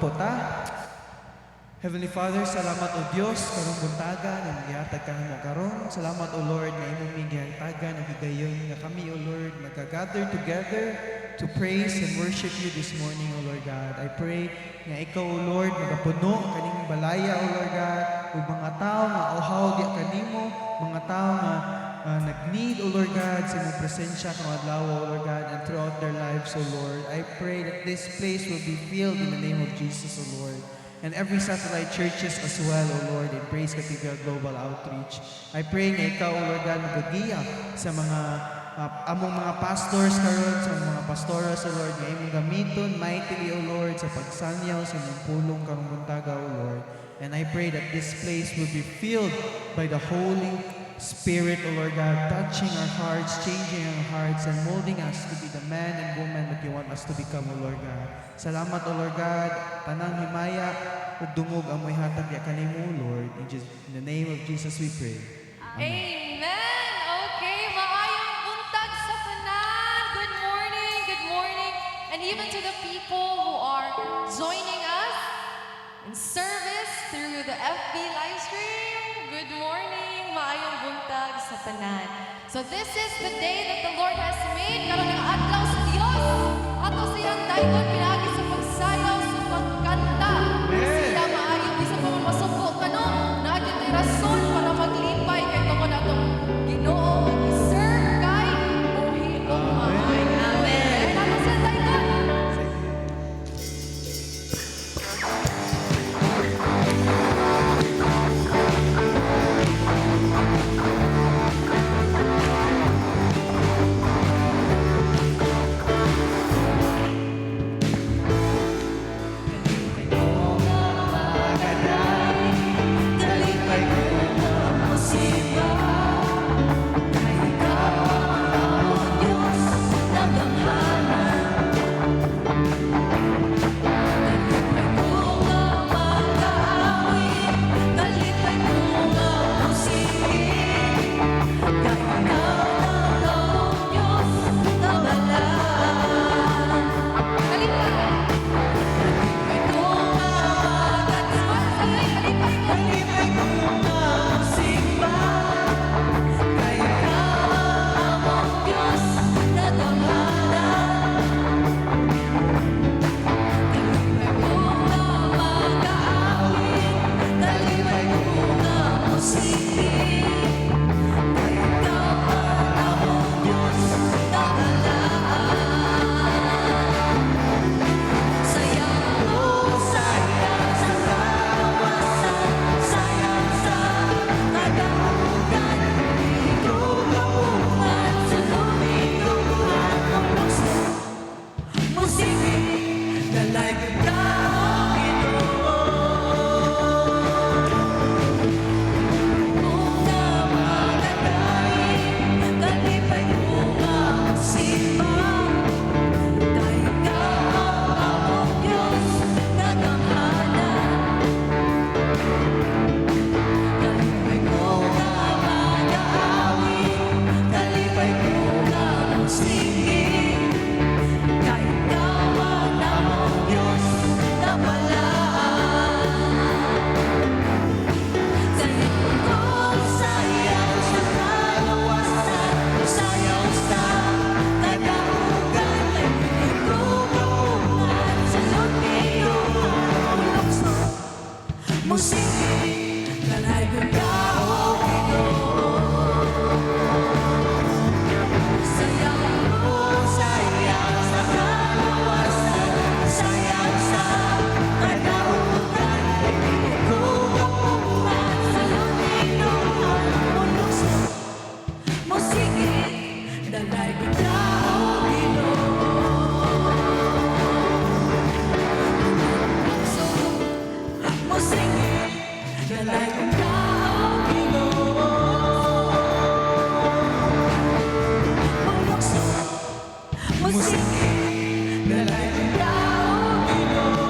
Ampo ta. Heavenly Father, salamat, O Dios, karong buntaga nga gihatag ka namo karon. Salamat, O Lord, nga imong mi gihatagan og higayon nga kami, O Lord, nagagather together to praise and worship you this morning, O Lord God. I pray nga ikaw, O Lord, magapuno kaning balaya, O Lord God, ug mga tao nga uhaw diha kanimo, mga tao nga nag-need, O Lord God, sa imong presensya karong adlaw, O Lord God, and throughout their lives, O Lord. I pray that this place will be filled in the name of Jesus, O Lord. And every satellite churches as well, O Lord, in Praise Cathedral Global Outreach. I pray nga ikaw, O Lord God, magagiya sa mga among mga pastors karon, sa mga pastoras, O Lord, nga imong gamiton mightily, O Lord, sa pagsanyaw sa imong pulong karong buntaga, O Lord. And I pray that this place will be filled by the Holy Spirit, O Lord God, touching our hearts, changing our hearts, and molding us to be the man and woman that you want us to become, O Lord God. Salamat, O Lord God. Tanang himaya ug dungog ang ihatag diha kanimo, Lord. In the name of Jesus we pray. Amen. Okay, maayong buntag sa tanan. Good morning, good morning. And even to the people who are joining us in service through the FB live stream. Good morning, maayong buntag sa tanan. So this is the day that the Lord has made. Karon ang adlaw sa Dios. Ato siyang daygon pinaagi sa pagsayaw, sa pagkanta. Amen. Siya maayo bisan pa man masuko kano, naa gyud tay rason para maglipay kay tungod atong Ginoo ug i-serve kay buhi ug maayo. Amen. Ato siyang daygon. Sige. Kalipay ko nga mosimba kay ikaw ang among Diyos nga gamhanan. Kalipay ko nga makaawit, kalipay ko nga mosige kay ikaw ang among Diyos nga balaan. Kalipay. Kalipay ko nga Sabay, kalipay ko. Kalipay ko nga mosimba kay ikaw ang among Diyos nga gamhanan. Kalipay ko nga makaawit, kalipay ko nga mosige kay ikaw ang among Diyos nga balaan. Sayaw ko, sayaw sa kaluwasan, sayaw sa kadaugan, Ikaw sa lumiduhan, musige, dalaygon ka, O Ginoo. Ko nga magadaig, kalipay ko nga mosimba kay ikaw ang among Diyos nga gamhanan. Kalipay ko nga magaawit, kalipay ko nga mosige kay ikaw ang among Diyos nga balaan. Sayaw ko, sayaw sa kaluwasan, sayaw sa kadaugan, sa lumiduhan, musige, dalaygon ka, O Ginoo. Sayaw ko, sayaw sa kaluwasan, sayaw sa kadaugan, sa lumiduhan, musige, dalaygon ka, O Ginoo. Musige, dalaygon ka, O Ginoo. Mulukso, musige, dalaygon ka, O Ginoo.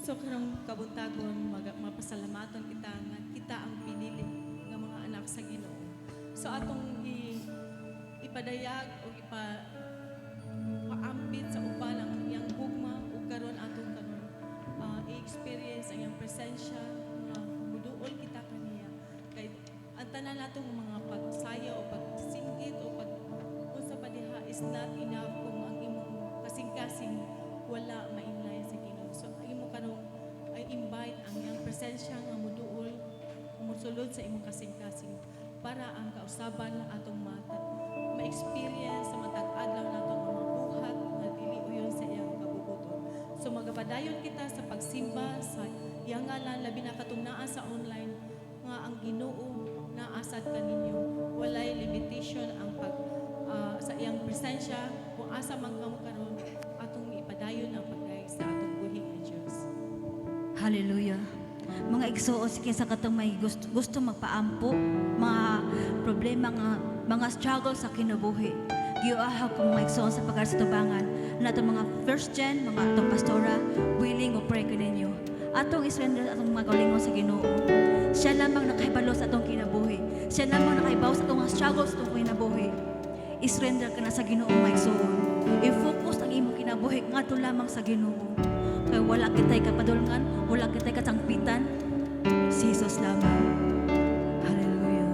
So karong kabuntagon, mapasalamaton kita nga kita ang pinili nga mga anak sa Ginoo. So atong ipadayag o paampit sa uban ang iyang gugma ug karon atong karon i-experience ang iyang presensya nga muduol kita kaniya, kay ang tanan natong mga pagsaya o pagsinggit o pag unsa pa diha is not enough kung ang imong kasing-kasing wala ma-inline sa Ginoo. So ang imo karong ay invite ang iyang presensya nga muduol, musulod sa imong kasing-kasing para ang kausaban atong mata ma-experience sa matag adlaw nato nga mga buhat nga dili uyon sa iyang kabubuton. So magapadayon kita sa pagsimba sa iyang ngalan, labi na katong naa sa online, nga ang Ginoo naa sad kaninyo. Walay limitation ang pag sa iyang presensya. Kung asa man kamo karon, atong ipadayon ang pagdayeg sa atong buhi nga Dios. Hallelujah. Mga igsuon, sige sa katong may gusto, gusto magpaampo, mga problema nga, mga struggle sa kinabuhi. Giuahag ko, mga igsuon, sa pagar sa tubangan na atong mga first gen, mga atong pastora, willing mo pray kaninyo. Atong isurrender atong mga kaugalingon sa Ginoo. Siya lamang nakahibalo sa atong kinabuhi. Siya lamang nakahibaw sa atong mga struggles sa atong kinabuhi. I-surrender ka na sa Ginoo, mga igsuon. I-focus ang imong kinabuhi ngadto lamang sa Ginoo. Kay wala kitay kapadulngan, wala kitay kasangpitan, si Jesus lamang. Hallelujah.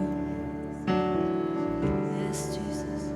Yes, Jesus.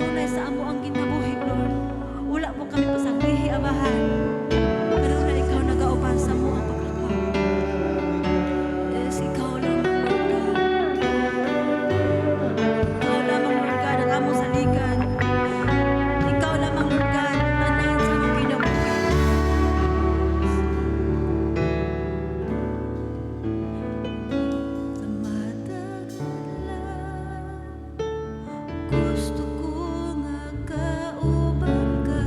Kanunay sa amoang kinabuhi, Lord. Wala mo kami pasagdihi, Amahan. Kanunay ikaw nagauban sa amoang paglakaw. Yes, ikaw lamang, Lord God. Ikaw lamang, Lord God, ang among saligan. Ikaw lamang, Lord God, tanan sa among kinabuhi. Sa matag adlaw, gusto ko nga kauban ka.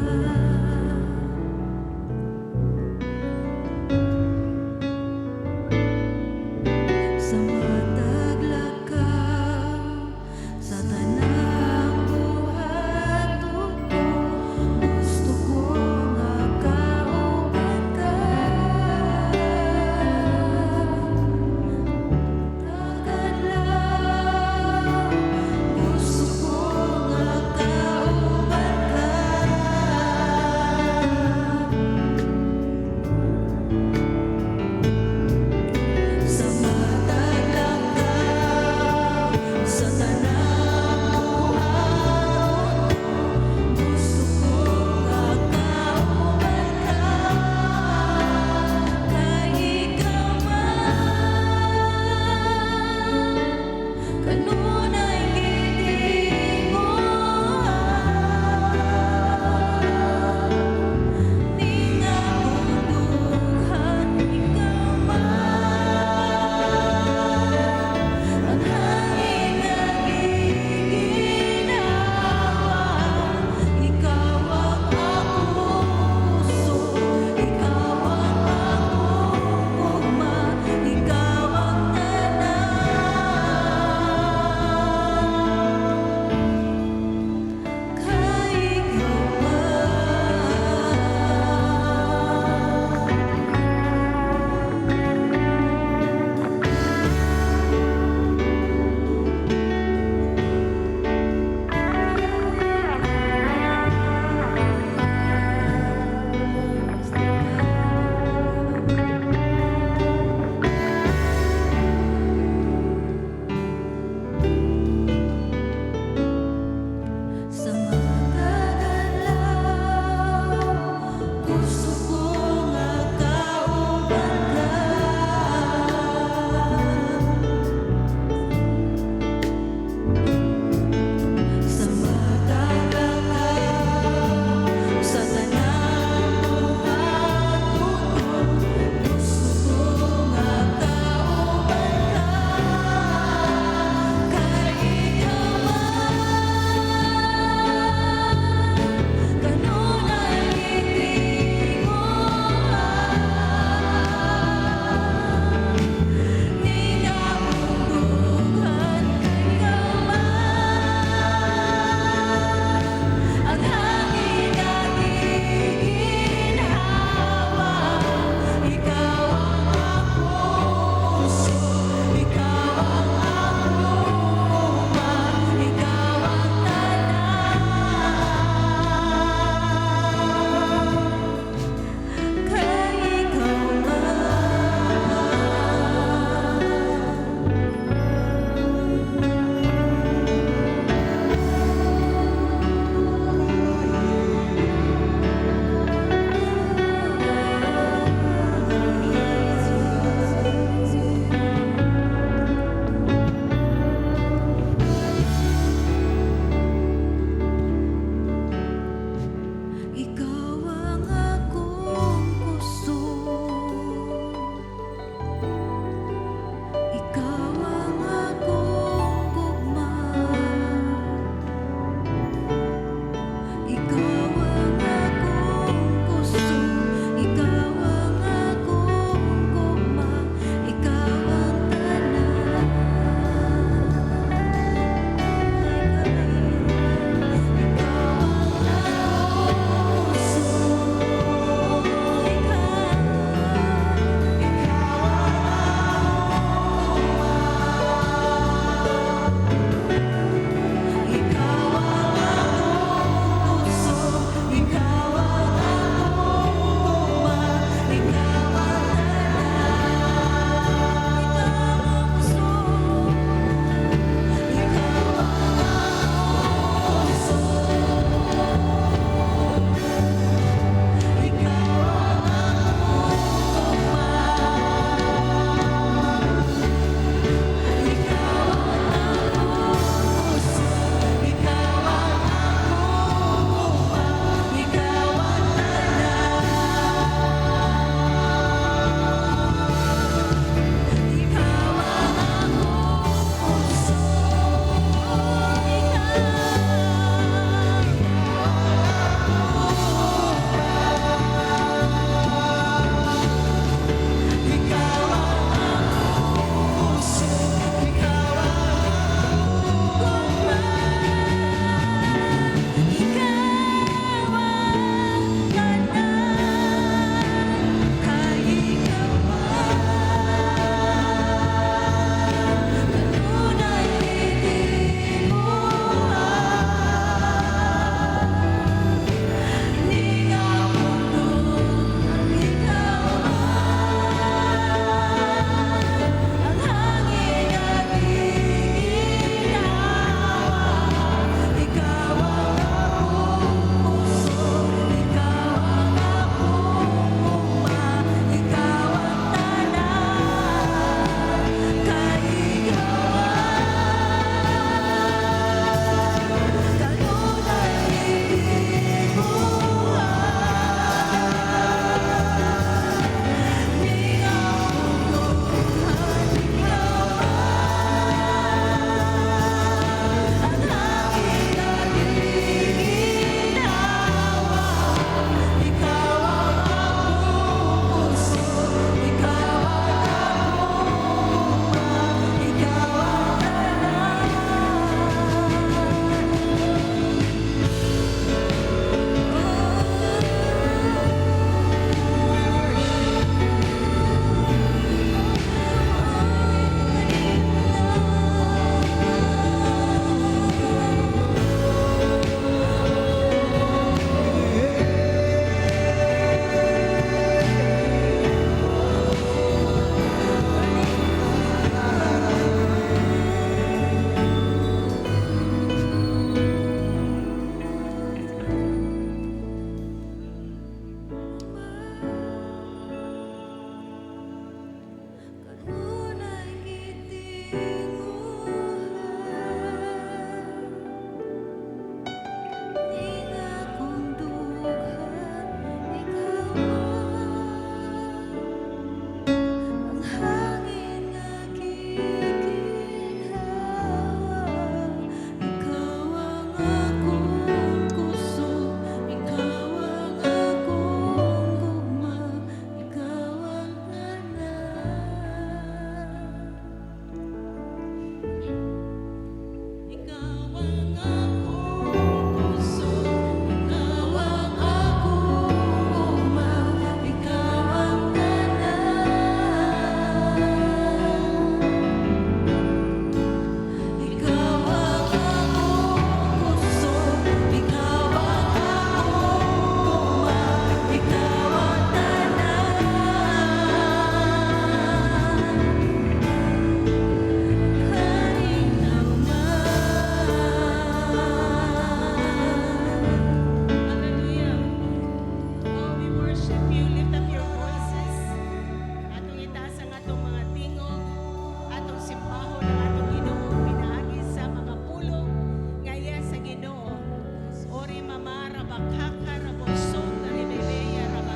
Babakaka rabo sonda rebebe ya raba.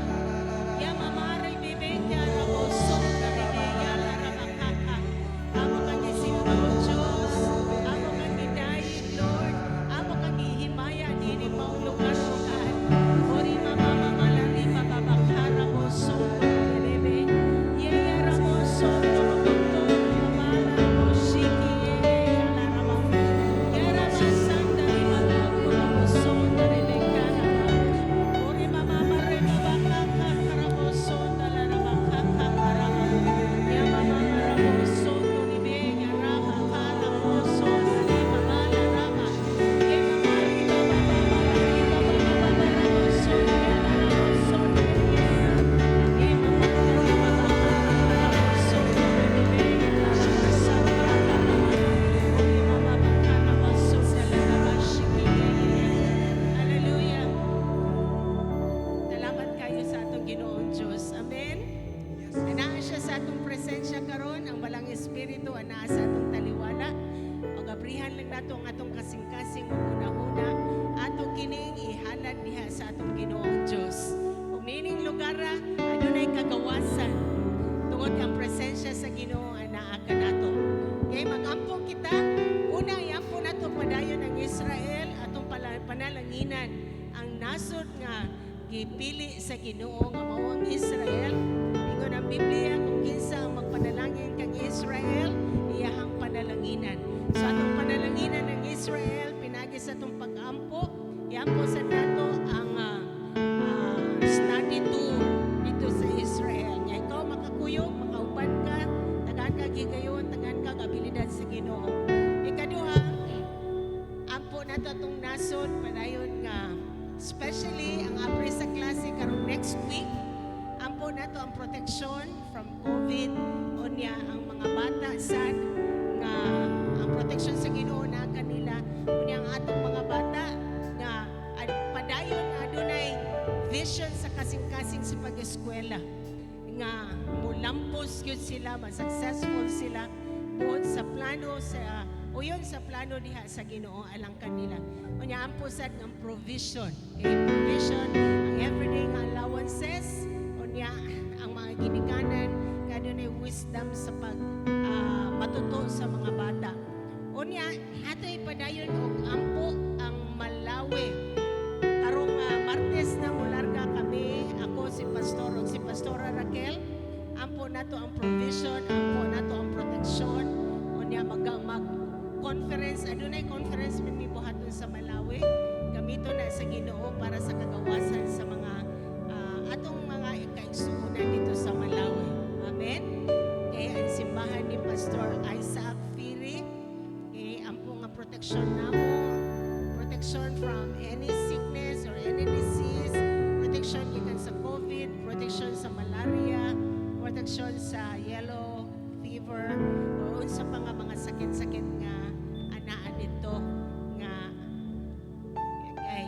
Ya mama rebebe ya rabo sonda rebe ya la rabakaka. Amo kang gisimba, O Diyos. Amo kang gidayeg, Lord. Amo kang gihimaya dini maong lugar, O God. Ori mama mama lari babakara bo sonda rebebe. Ya ya rabo sondo roboto mama rabo shiki ye ya la raba. Ya raba sanda riba rabo sonda rebe karaba. Ori mama mare babakaka karabo sonda la rabakaka karaba. Ya mama rabo sondo rebe ya raba karabo sonda riba mala raba. Ya mama riba baba baba riba baba baba rabo sonda ya la rabo sonda rebe. Ya mama riba baba rabo sondo rebe ya la raba sanda karaba. Ori mama bakaraba sonda la raba shiki ya ya ya. Hallelujah. Salamat kayo sa atong Ginoong Diyos. Amen. Anaa siya sa atong presensya karon, ang Balaang Espiritu anaa sa atong taliwala. Og abrihan lang nato ang atong kasing-kasing ug hunahuna ato kining ihalad diha sa atong Ginoong Diyos. Ug niining lugar adunay kagawasan tungod ang presensya sa Ginoo anaa kanato. Kay magampo kita, una, iampo nato padayon ang Israel, atong panalanginan ang nasod nga gipili sa Ginoo nga mao ang Israel. Ingon ang Biblia, kung kinsa ang magpanalangin kang Israel, iyahang panalanginan. So atong panalanginan ang Israel pinagi sa atong pag-ampo. Iampo sa nato ang study tour dito sa Israel. Nya ikaw makakuyog, makauban ka, tagaan ka gigayon, tagaan ka abilidad sa Ginoo. Ikaduha, ampo nato atong nasod padayon nga especially ang apre sa klase karong next week. Ampo nato ang protection from COVID, unya ang mga bata sad nga ang protection sa Ginoo na kanila, unya ang atong mga bata nga padayon nga adunay vision sa kasing-kasing sa pag-eskwela nga mulampos gyud sila, ma-successful sila buot sa plano sa uyon sa plano diha sa Ginoo alang kanila. Unya ampo sad ng provision. Okay, provision ang everyday nga allowances, unya ang mga ginikanan kadunay wisdom sa pag matuto sa mga bata. Unya ato ipadayon og ampo ang Malawi. Karong Martes na mularga kami, ako, si Pastor ug si Pastora Raquel. Ampo nato ang provision, ampo nato ang protection. Unya mag mag conference, adunay conference man mi buhaton sa Malawi. Gamito na sa Ginoo para sa kagawasan sa mga atong mga kaigsuonan dito sa Malawi. Amen. Kay ang simbahan ni Pastor Isaac Firi, kay ampo nga protection namo, protection from any sickness or any disease, protection gikan sa COVID, protection sa malaria, protection sa yellow fever, or unsa pa nga mga sakit-sakit nga anaa dito nga kay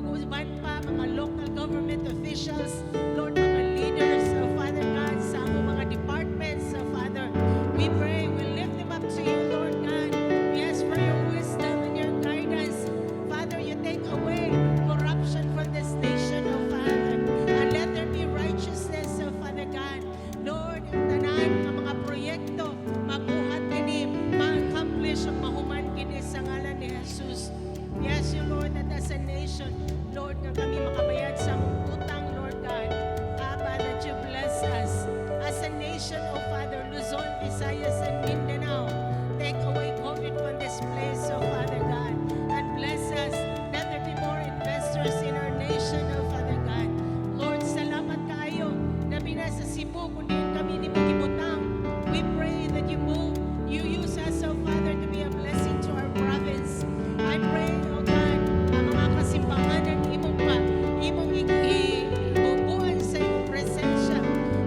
Ug uban pa mga local government officials, Lord, mga leaders, oh Father God, sa among mga departments, oh Father. We pray, we lift them up to you, Lord God. We ask for your wisdom and your guidance. Father, you take away corruption from this nation, oh Father. And let there be righteousness, oh Father God. Lord, ang tanan nga mga proyekto, mabuhat kini, ma-accomplish ang mahuman kini sa ngalan ni Jesus. Yes, you Lord, that as a nation, Lord, nga kami makabayad sa among utang, Lord God. Abba, that you bless us. As a nation, oh Father, Luzon, Visayas, and Mindanao, take away COVID from this place, oh Father God, and bless us. Let there be more investors in our nation, oh Father God. Lord, salamat kaayo labi na sa Cebu, kung diin kami nimo gibutang. We pray that you move, you use us, oh Father, to be a blessing to our province. I pray, oh God, ang mga kasimbahanan imong pa, imong ibubuan sa imong presensya.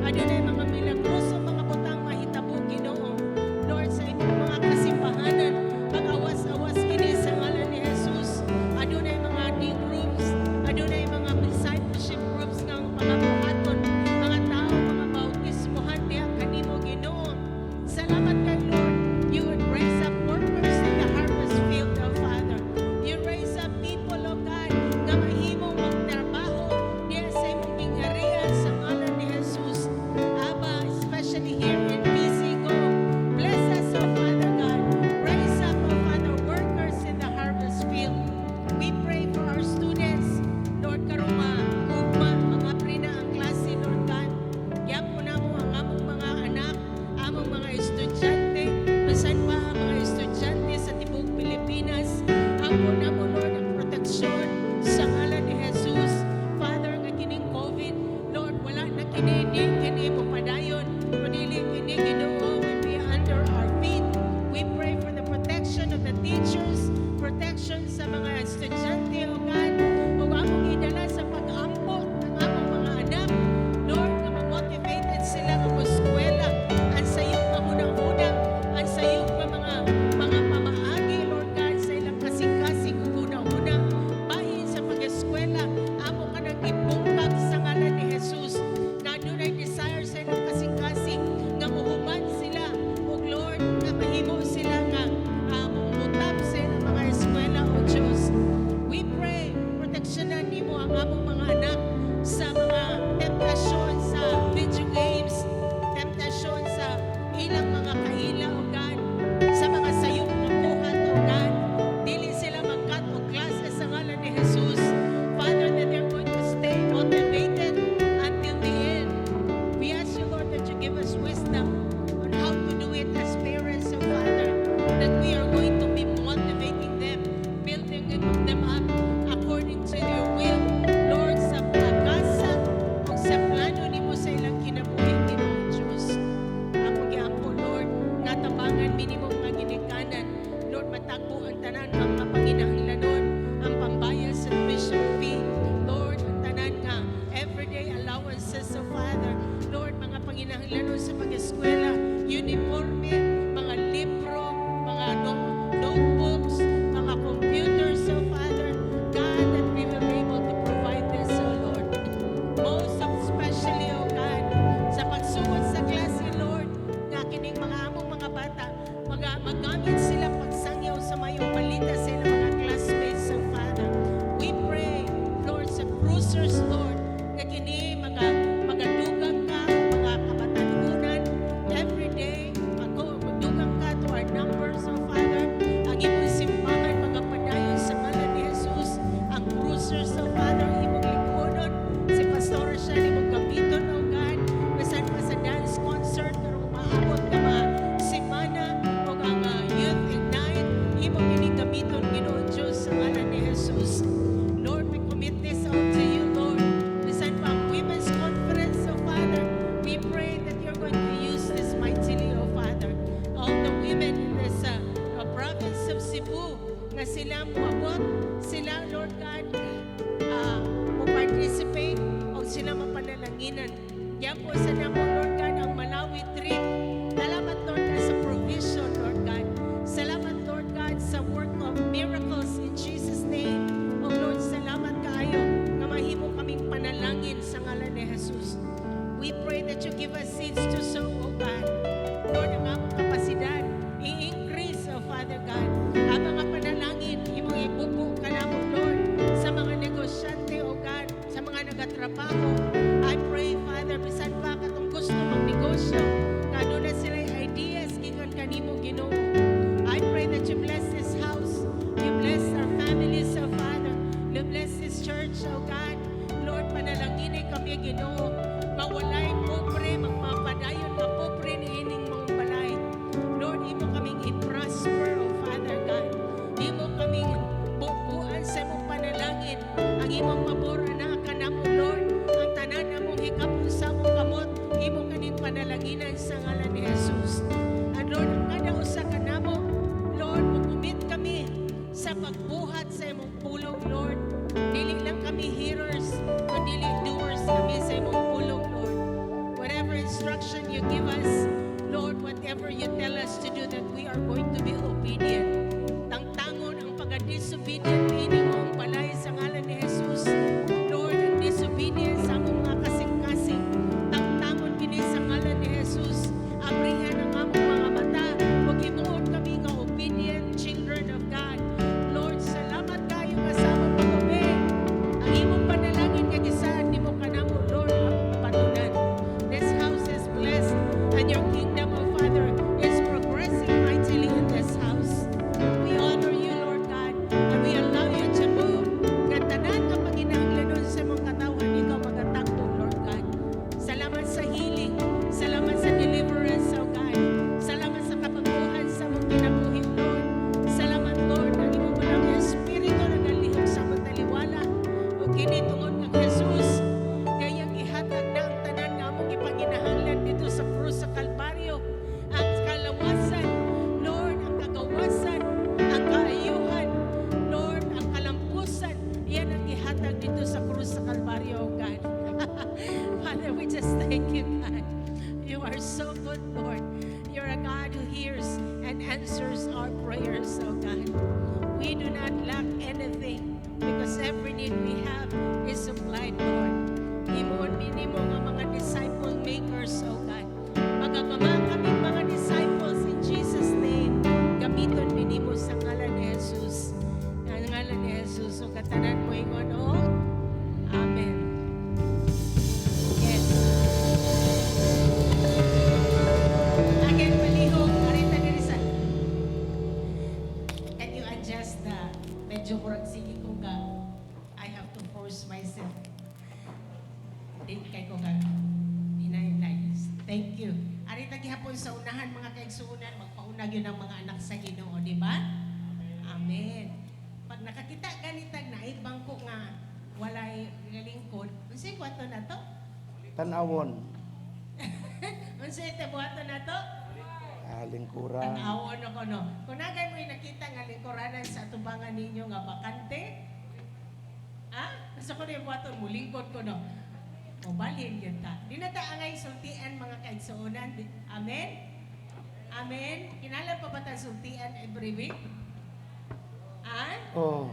Adunay mga milagroso mga butang mahitabo, Ginoo. Lord, sa imong mga kasimbahanan, pag-awas-awas kini sa ngalan ni Jesus. Adunay mga D groups, adunay mga discipleship groups nga mga buhaton, mga tao, mga bautismohan diha kanimo, Ginoo. Salamat kay Lord, you would raise up workers in the harvest field, oh Father. You raise up people, oh God, nga mahimong magtrabaho diha sa imong gingharian sa ngalan ni Jesus. Abba, especially here in PCGO, bless us, oh Father God. Raise up, oh Father, workers in the harvest field. We pray for our students, Lord, karong ugma, mga na ang klase, Lord God. Giampo namo ang among mga anak, among mga estudyante, bisan pa ang mga estudyante sa tibuok Pilipinas. Ampo namo, Lord, ang proteksyon sa ngalan ni Jesus. Father, nga kining COVID, Lord, wala na kini, di kini mo padayon. Kundi kini, Ginoo, will be under our feet. We pray for the protection of the teachers, protection sa mga estudyante, O God, ug among idala sa pag-ampo ng among mga anak. Lord, nga ma-motivated sila nga moeskwela ang sayop nga huna-huna, ang sayop nga mga pamaagi, Lord God, sa ilang kasing-kasing ug huna-huna. Bahin sa pag-eskwela, amo ka nang ibungkag sa ngalan ni Jesus na adunay desire sa ilang kasing-kasing nga muhuman sila ug Lord, nga mahimo sila nga mutap sa ilang mga eskwela, O Diyos. We pray, proteksyonan nimo ang among mga anak sa mga temptasyon sa video games, temptasyon sa ilang mga kaila, O God, sa mga sayop nga buhat, O God. Dili sila mag-cut og klase sa ngalan ni Jesus. Father, that they're going to stay motivated until the end. We ask you, Lord, that you give us wisdom on how to do it as parents, oh Father, that we are going to be motivating them, building them up according to your will. Lord, sa pag-asa o sa plano nimo sa ilang kinabuhi, Ginoong Diyos. Among giampo, Lord, nga tabangan mi nimo mga ginikanan. Lord, matagbo ang tanan nga mga panginahanglanon, ang pambayad sa tuition fee. Lord, ang tanan nga everyday allowances, oh Father. Lord, mga panginahanglanon sa pag-eskwela, uniforme, mga libro, mga notebooks, mga computers, oh Father. God, that we will be able to provide this, oh Lord. Most especially, oh God, sa pagsugod sa klase, Lord, nga kining mga among mga bata, magamit sila pagsangyaw sa mayong balita sa ilang mga classmates, oh Father. We pray, Lord, sa cruisers, Lord, nga kini mga magadugang ka, mga kabatanunan, every day, magdugang ka to our numbers, oh Father. Ang imong simbahan, magapadayon sa ngalan ni Jesus. Ang cruisers, oh Father, imong likuonon. Si Pastor siya, imong gamiton, oh God. Bisan pa sa dance concert, pero umaabot nga mga semana, o ang Youth Ignite, imong ining gamiton, Ginoong Diyos, sa ngalan ni Jesus. Lord, we commit this out to you, Lord. Bisan pa ang Women's Conference, oh Father, we pray that you're going to use this mightily, oh Father. All the women in this province of Cebu, nga sila moabot, sila, Lord God, mo participate, o sila mapanalanginan. Yan po sa namo, Lord God, ang Malawi trip. Salamat, Lord God, sa provision, Lord God. Salamat, Lord God, sa work of miracles in Jesus' name. Oh Lord, salamat kaayo. trabaho. I pray, Father, bisan pa katong gusto magnegosyo, nga aduna sila ideas gikan kanimo, Ginoo. I pray that you bless this house. You bless our families, oh Father. You bless this church, oh God. Lord, panalangini kami, Ginoo. Mawalay pobre, magmapadayon nga pobre niining maong balay. Lord, imo kaming i-prosper, oh Father God. Imo kaming bubuan sa imong panalangin. Ang imong pabor anaa kanamo, Lord. Ang tanan namong hikapon sa among kamot, imo kaning panalanginan sa ngalan ni Jesus. And Lord, ang kada usa kanamo, Lord, mo-commit kami sa pagbuhat sa imong pulong, Lord. Dili lang kami hearers, kundi doers kami sa imong pulong, Lord. Whatever instruction you give us, Lord, whatever you tell us to do, that we are going to be obedient. Tangtangon ang pagka-disobedient niini maong balay sa ngalan ni Jesus. Lord, ang disobedience sa among mga kasing-kasing, tangtangon kini sa ngalan ni Jesus. Abrihan ang among mga mata. Ug himuon kami nga obedient children of God. Lord, salamat kayo nga sa among pag-obey. Ang imong panalangin nga gisaad nimo kanamo, Lord, among patunan. This house is blessed and your kingdom, O Father, is progressing mightily in this house. We honor you, Lord God, and we allow you to move. Nga tanan nga panginahanglanon sa imong katawhan, ikaw magatagpo, Lord God. Salamat sa healing. Salamat sa deliverance, O God. Salamat sa kabaguhan sa among kinabuhi, Lord. Salamat, Lord, ang imong Balaang Espiritu nagalihok sa among taliwala. O kini tungod nga Jesus, kayang ihatag na ang tanan nga among ipanginahanglan dito sa krus sa Kalbaryo. Ang kalawasan, Lord, ang kagawasan, ang kaayuhan, Lord, ang kalampusan, iyan ang ihatag dito sa krus sa Kalbaryo, O God. Father, we just thank you, God. You are so good, Lord. You're a God who hears and answers our prayers, oh God. We do not lack anything because every need we have is supplied, Lord. Himuon mi nimo nga mga disciple makers, oh God. Magagama kaming mga disciples in Jesus' name. Gamiton mi nimo sa ngalan ni Jesus. Ang ngalan ni Jesus. O katanan mo ingon, oh. Amen. Yes. Again, palihog. Arita diri sa. Can you adjust the medyo murag sige ko ka, I have to force myself. Di kay ko ka hinay. Thank you. Arita gihapon sa unahan, mga kaigsuonan, magpauna gyud ang mga anak sa Ginoo, di ba? Amen. Pag nakakita ganitag naay bangko nga walay lingkod, unsay buhaton nato? Tanawon. Unsay te buhaton nato? Ah, lingkuran. Tan-awon ako, no. Kung nagay mo nakita nga lingkuranan sa atubangan ninyo nga bakante, ah, gusto ko na yung buhaton mo, lingkod ko, no. O balhin yun ta. Di na ta angay sultian, mga kaigsuonan. Amen? Amen? Kinahanglan pa ba ta sultian every week? Ah? Oh.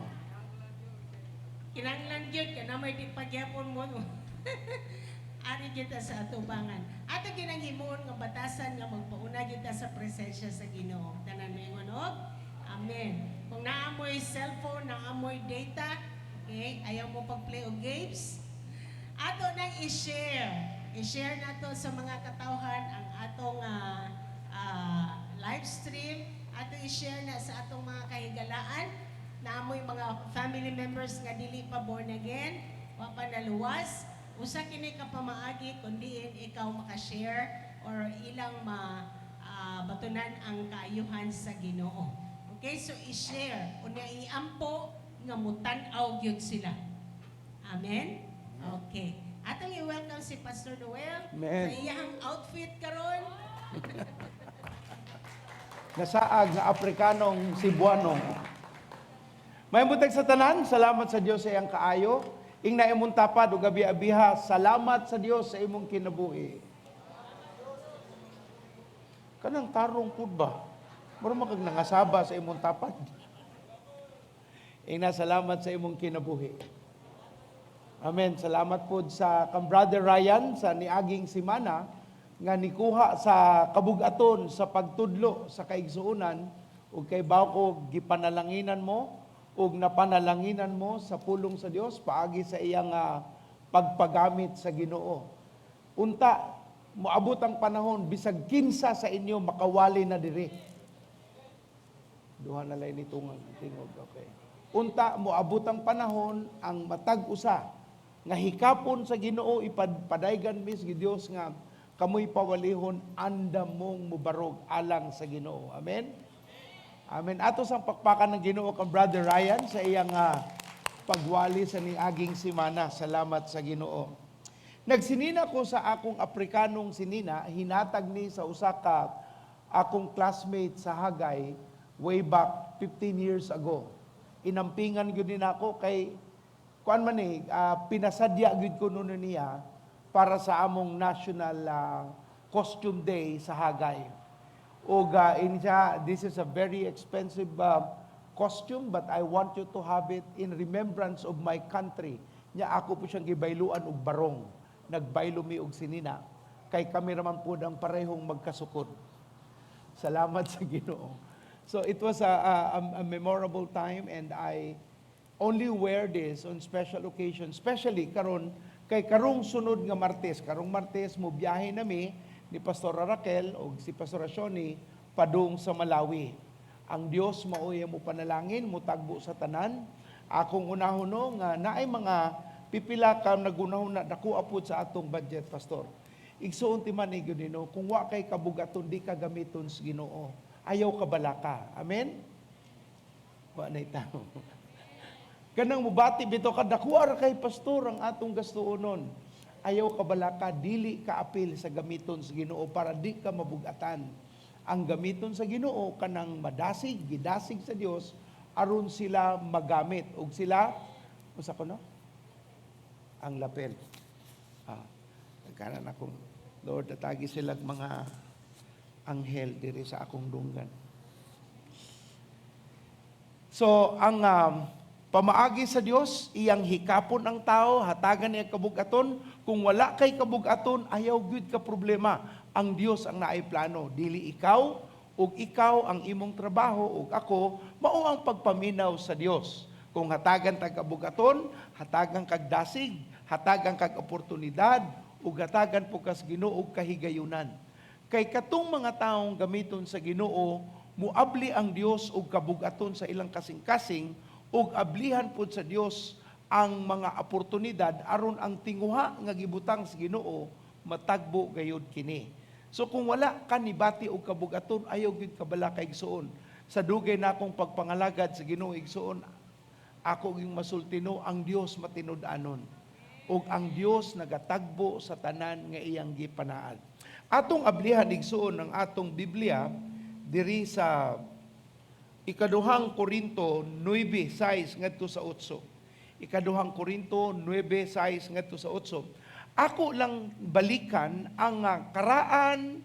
Kinahanglan gyud ka na may di pagyapon mo. Ari kita sa atubangan. Ato ginang himuon nga batasan nga magpauna kita sa presensya sa Ginoo. Tanan moingon og Amen. Kung naamoy cellphone, naamoy data, okay, ayaw mo pag-play og games, ato nang i-share. I-share nato sa mga katawhan ang atong live stream. Ato i-share na sa atong mga kahigalaan. Naamoy mga family members nga dili pa born again, wa pa naluwas. Usa kini ka pamaagi kun diin ikaw maka-share or ilang ma batunan ang kaayuhan sa Ginoo. Okay, so i-share. Unya iampo nga mutan-aw gyud sila. Amen? Okay. Atong i-welcome si Pastor Noel Amen. sa iyang outfit karon. Nasaag nga Afrikanong Cebuano. May buntag sa tanan, salamat sa Dios sa iyang kaayo. Ing na imong tapad ug abi-abiha, salamat sa Dios sa imong kinabuhi. Kanang tarong pud ba? Mura man kag nangasaba sa imong tapad. Ing na salamat sa imong kinabuhi. Amen. Salamat po sa kang Brother Ryan sa niaging simana nga nikuha sa kabugaton sa pagtudlo sa kaigsuonan ug kay ko gipanalanginan mo ug napanalanginan mo sa pulong sa Dios paagi sa iyang pagpagamit sa Ginoo. Unta moabot ang panahon bisag kinsa sa inyo makawali na diri. Duha na lang ni tungang tingog, okay. Unta moabot ang panahon ang matag usa nga hikapon sa Ginoo, ipadpadaygan mis gi Dios nga kamoy pawalihon, andam mong mubarog alang sa Ginoo. Amen. Amen. Ato sang pakpakan ng Ginoo kang Brother Ryan sa iyang pagwali sa niaging simana. Salamat sa Ginoo. Nagsinina ko sa akong Afrikanong sinina, hinatag ni sa usa ka akong classmate sa Hagay way back 15 years ago. Inampingan gyud ni nako kay kuan man ni pinasadya gyud ko nuno niya para sa among national costume day sa Hagay. Og ini siya, "This is a very expensive costume, but I want you to have it in remembrance of my country." Nya ako po siyang gibayluan og barong. Nagbaylo mi og sinina kay kami raman po ang parehong magkasukod. Salamat sa Ginoo. So it was a memorable time and I only wear this on special occasions, especially karon kay karong sunod nga Martes, karong Martes mo biyahe nami ni Pastora Raquel o si Pastora Shoni padung sa Malawi. Ang Dios maoy mo panalangin, mutagbo sa tanan. Akong unahon no nga naay mga pipila ka nagunahon na dako apod sa atong budget, Pastor. Igsuon ti man ni no, kung wa kay kabugaton, di ka gamiton sa Ginoo. Ayaw ka balaka. Amen? Wa na tao. Kanang mubati bitaw ka, "Dako ra kay, Pastor, ang atong gastuonon." Ayaw ka balaka, dili ka apil sa gamiton sa Ginoo para di ka mabugatan. Ang gamiton sa Ginoo kanang madasig, gidasig sa Dios aron sila magamit ug sila usa ko no ang lapel. Nagkaran akong Lord, atagi sila mga anghel diri sa akong dunggan. So, ang pamaagi sa Dios, iyang hikapon ang tao, hatagan niya kabugaton. Kung wala kay kabugaton, ayaw gyud ka problema. Ang Dios ang naay plano, dili ikaw, ug ikaw ang imong trabaho ug ako mao ang pagpaminaw sa Dios. Kung hatagan tag kabugaton, hatagan kag dasig, hatagan kag oportunidad, ug hatagan po kas Ginoo og kahigayunan. Kay katong mga taong gamiton sa Ginoo, muabli ang Dios og kabugaton sa ilang kasing-kasing ug ablihan pod sa Dios ang mga oportunidad aron ang tinguha nga gibutang sa Ginoo matagbo gayud kini. So kung wala ka nibati og kabugaton, ayaw gyud kabalaka, igsuon. Sa dugay na akong pagpangalagad sa Ginoo, igsuon, ako ging masulti no, ang Dios matinud-anon. Ug ang Dios nagatagbo sa tanan nga iyang gipanaad. Atong ablihan, igsuon, ang atong Biblia diri sa Ikaduhang Korinto 9:6 ngadto sa 8. Ikaduhang Korinto 9:6 ngadto sa 8. Ako lang balikan ang karaan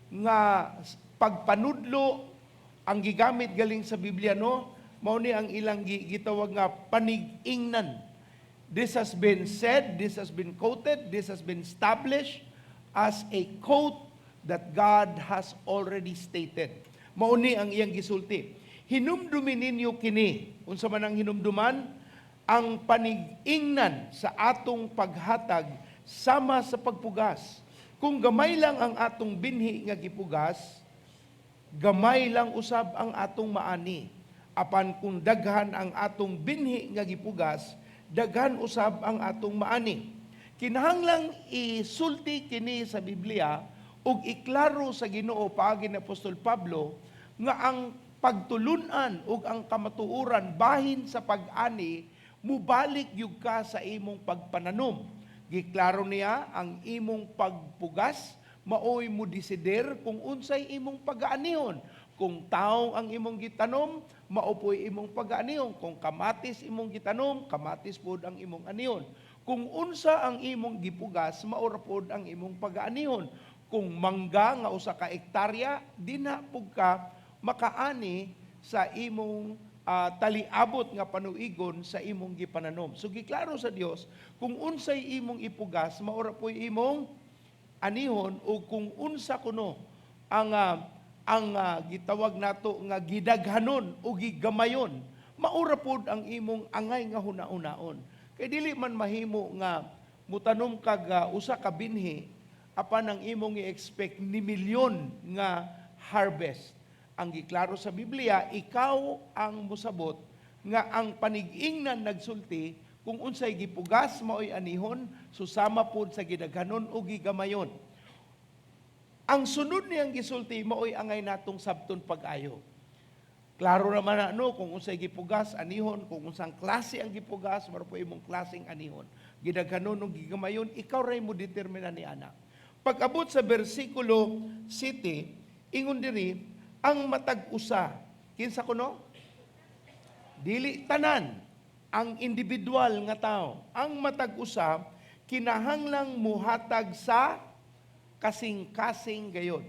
nga pagpanudlo ang gigamit galing sa Biblia no, mao ni ang ilang gitawag nga panig-ingnan. This has been said, this has been quoted, this has been established as a quote that God has already stated. Mao ni ang iyang gisulti. "Hinumdumi ninyo kini." Unsa man ang hinumduman? Ang panig-ingnan sa atong paghatag sama sa pagpugas. Kung gamay lang ang atong binhi nga gipugas, gamay lang usab ang atong maani. Apan kung daghan ang atong binhi nga gipugas, daghan usab ang atong maani. Kinahanglang isulti kini sa Biblia ug iklaro sa Ginoo paagi ni Apostol Pablo nga ang pagtulunan ug ang kamatuoran bahin sa pag-ani, mubalik gyud ka sa imong pagpananom. Giklaro niya, ang imong pagpugas maoy mo desider kung unsay imong pag-aanihon. Kung taong ang imong gitanom, mao po'y imong pag-aanihon. Kung kamatis imong gitanom, kamatis pod ang imong anihon. Kung unsa ang imong gipugas, mao ra pod ang imong pag-aanihon. Kung mangga nga usa ka ektarya, dinha pug ka makaani sa imong taliabot nga panuigon sa imong gipananom. So giklaro sa Dios, kung unsay imong ipugas, mao ra po'y imong anihon, o kung unsa kuno ang gitawag nato nga gidaghanon o gigamayon, mao ra pod ang imong angay nga huna-hunaon. Kay dili man mahimo nga Mutanom kag usa ka binhi, apan ang imong i-expect ni milyon nga harvest. Ang giklaro sa Biblia, ikaw ang musabot nga ang panig-ingnan nagsulti kung unsay gipugas maoy anihon, susama pod sa gidaghanon o gigamayon. Ang sunod niyang gisulti maoy angay natong sabton pag-ayo. Klaro naman na ano, kung unsay gipugas, anihon, kung unsang klase ang gipugas, mao po imong klaseng anihon. Gidaghanon o gigamayon, ikaw ray mo determina ni ana. Pag-abot sa versikulo 7, ingon diri, ang matag usa, kinsa kuno? Dili tanan, ang individual nga tao. Ang matag usa kinahanglang muhatag sa kasing-kasing gayod.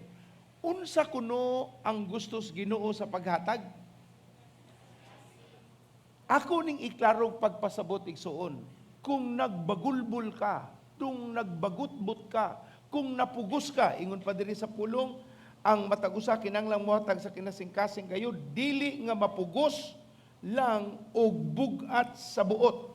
Unsa kuno ang gustos Ginoo sa paghatag? Ako ning iklarong pagpasabot, igsuon. Kung nagbagulbul ka, kung nagbagutbot ka, kung napugos ka, ingon pa diri sa pulong, ang matag usa kinahanglang muhatag sa kinasingkasing gayod, dili nga mapugos lang og bugat sa buot.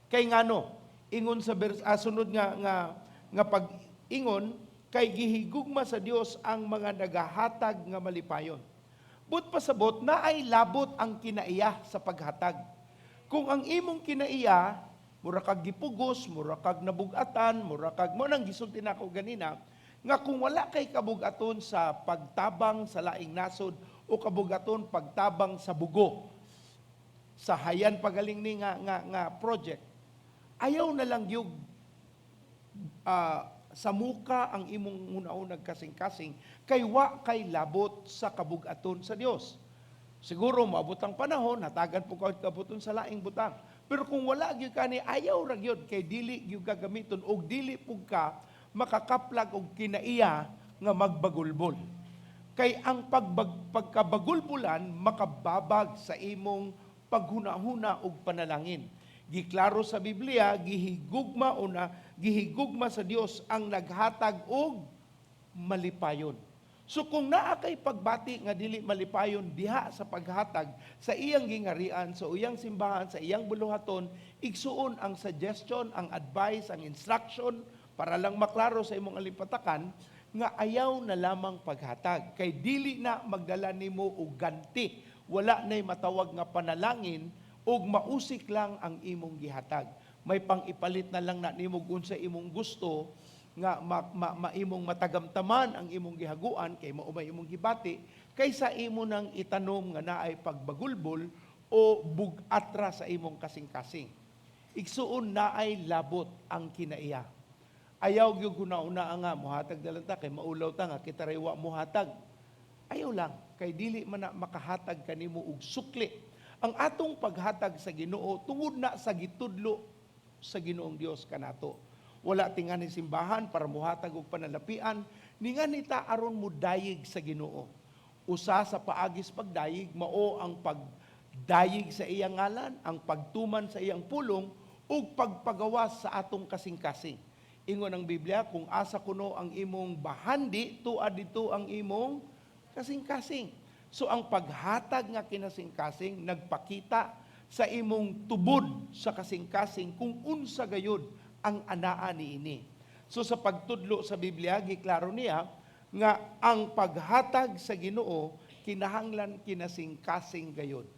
Kay ngano? Ingon sa sunod nga pag-ingon, kay gihigugma sa Dios ang mga nagahatag nga malipayon. But pasabot na ay labot ang kinaiya sa paghatag. Kung ang imong kinaiya, mura kag gipugos, mura kag nabugatan, mura kag mo nang gisulti nako ganina, nga kung wala kay kabugaton sa pagtabang sa laing nasod o kabugaton pagtabang sa bugo, sa hayan pagaling ni nga project, ayaw na lang yung sa muka ang imong una-unag kasing-kasing kay wa kay labot sa kabugaton sa Dios. Siguro moabot ang panahon, hatagan po ka kabuton sa laing butang. Pero kung wala gyud kani, ayaw ra gyud kay dili gyud gagamiton og dili pug ka makakaplag og kinaiya nga magbagulbol. Kay ang pagkabagulbulan makababag sa imong paghuna-huna og panalangin. Giklaro sa Biblia, gihigugma o na gihigugma sa Dios ang naghatag og malipayon. So kung naa kay pagbati nga dili malipayon diha sa paghatag sa iyang gingarian, sa iyang simbahan, sa iyang buluhaton, igsuon, ang suggestion, ang advice, ang instruction para lang maklaro sa imong alipatakan nga ayaw na lamang paghatag kay dili na magdala nimo og ganti, wala nay matawag nga panalangin ug mausik lang ang imong gihatag. May pang-ipalit na lang na nimo unsa imong gusto nga maimong matagamtaman ang imong gihaguan kay mao may imong gibati kaysa imo nang itanom nga naay pagbagulbol o bug-atra sa imong kasing-kasing. Igsuon, naay labot ang kinaiya. Ayaw gyud huna-una nga muhatag na lang ta kay maulaw ta nga kita ray wa muhatag. Ayaw lang kay dili man na makahatag kanimo og sukli. Ang atong paghatag sa Ginoo tungod na sa gitudlo sa Ginoong Dios kanato. Wala tingani simbahan para muhatag og panalapian, ningani ta aron mudayig sa Ginoo. Usa sa paagis pagdayig mao ang pagdayig sa iyang ngalan, ang pagtuman sa iyang pulong ug pagpagawas sa atong kasing-kasing. Ingon ang Biblia, kung asa kuno ang imong bahandi, tuad dito ang imong kasing-kasing. So ang paghatag nga kinasing-kasing nagpakita sa imong tubod sa kasing-kasing kung unsa gayud ang anaa niini. So sa pagtudlo sa Biblia, giklaro niya nga ang paghatag sa Ginoo kinahanglan kinasing-kasing gayud.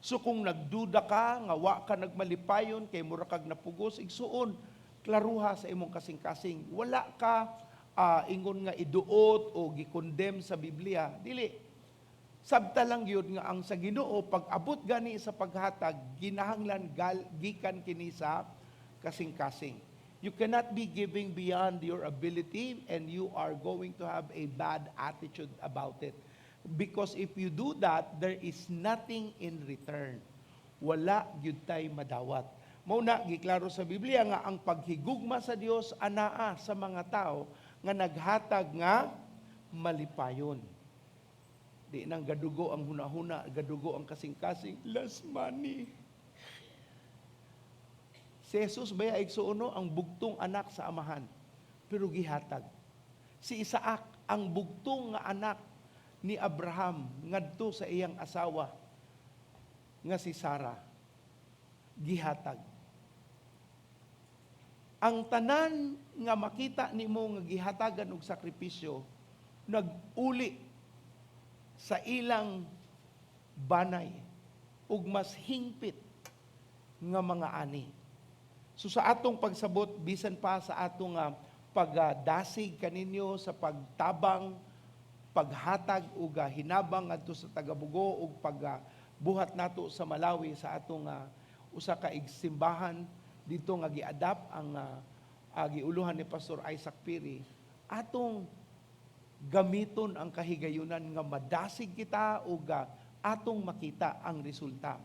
So kung nagduda ka nga wa ka nagmalipayon kay mura kag napugos, igsuon, klaruha sa imong kasing-kasing. Wala ka ingon nga iduot o gikondem sa Biblia, dili. Sabta lang gyud nga ang sa Ginoo, pag abot gani sa paghatag, ginahanglan gikan kini sa kasing-kasing. You cannot be giving beyond your ability and you are going to have a bad attitude about it. Because if you do that, there is nothing in return. Wala gyud tay madawat. Mao na giklaro sa Biblia nga ang paghigugma sa Dios anaa sa mga tao nga naghatag nga malipayon. Di nang gadugo ang hunahuna, gadugo ang kasing-kasing, last money. Si Jesus baya, igsuono, ang bugtong anak sa amahan, pero gihatag. Si Isaac, ang bugtong nga anak ni Abraham ngadto sa iyang asawa nga si Sarah, gihatag. Ang tanan nga makita nimo nga gihatagan og sakripisyo, nag-uli sa ilang banay ug mas hingpit nga mga ani. So sa atong pagsabot, bisan pa sa atong pagdasig kaninyo sa pagtabang, paghatag ug hinabang ngadto sa taga-Bogo ug pagbuhat nato sa Malawi sa atong usa ka igsimbahan dito nga gi-adapt ang giuluhan ni Pastor Isaac Piri, atong gamiton ang kahigayunan nga madasig kita ug atong makita ang resulta.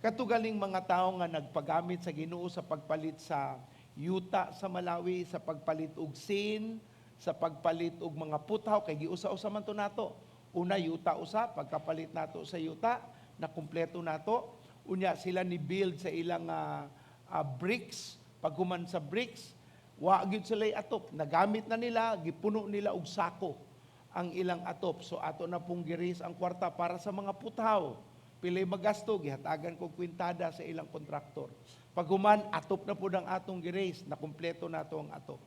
Katugaling mga tao nga nagpagamit sa Ginoo sa pagpalit sa yuta sa Malawi, sa pagpalit og sin, sa pagpalit og mga puthaw, kay giusa-usa man to nato. Una, yuta usa, pagkapalit nato sa yuta, na kumpleto nato. Unya sila ni build sa ilang bricks, paghuman sa bricks, wa gyud sila atop. Nagamit na nila, gipuno nila og sako ang ilang atop. So ato na pong gi-raise ang kwarta para sa mga puthaw. Pilay magasto, gihatagan ko kwintada sa ilang kontraktor. Paghuman, atop na po ang atong gi-raise, na kumpleto nato ang atop.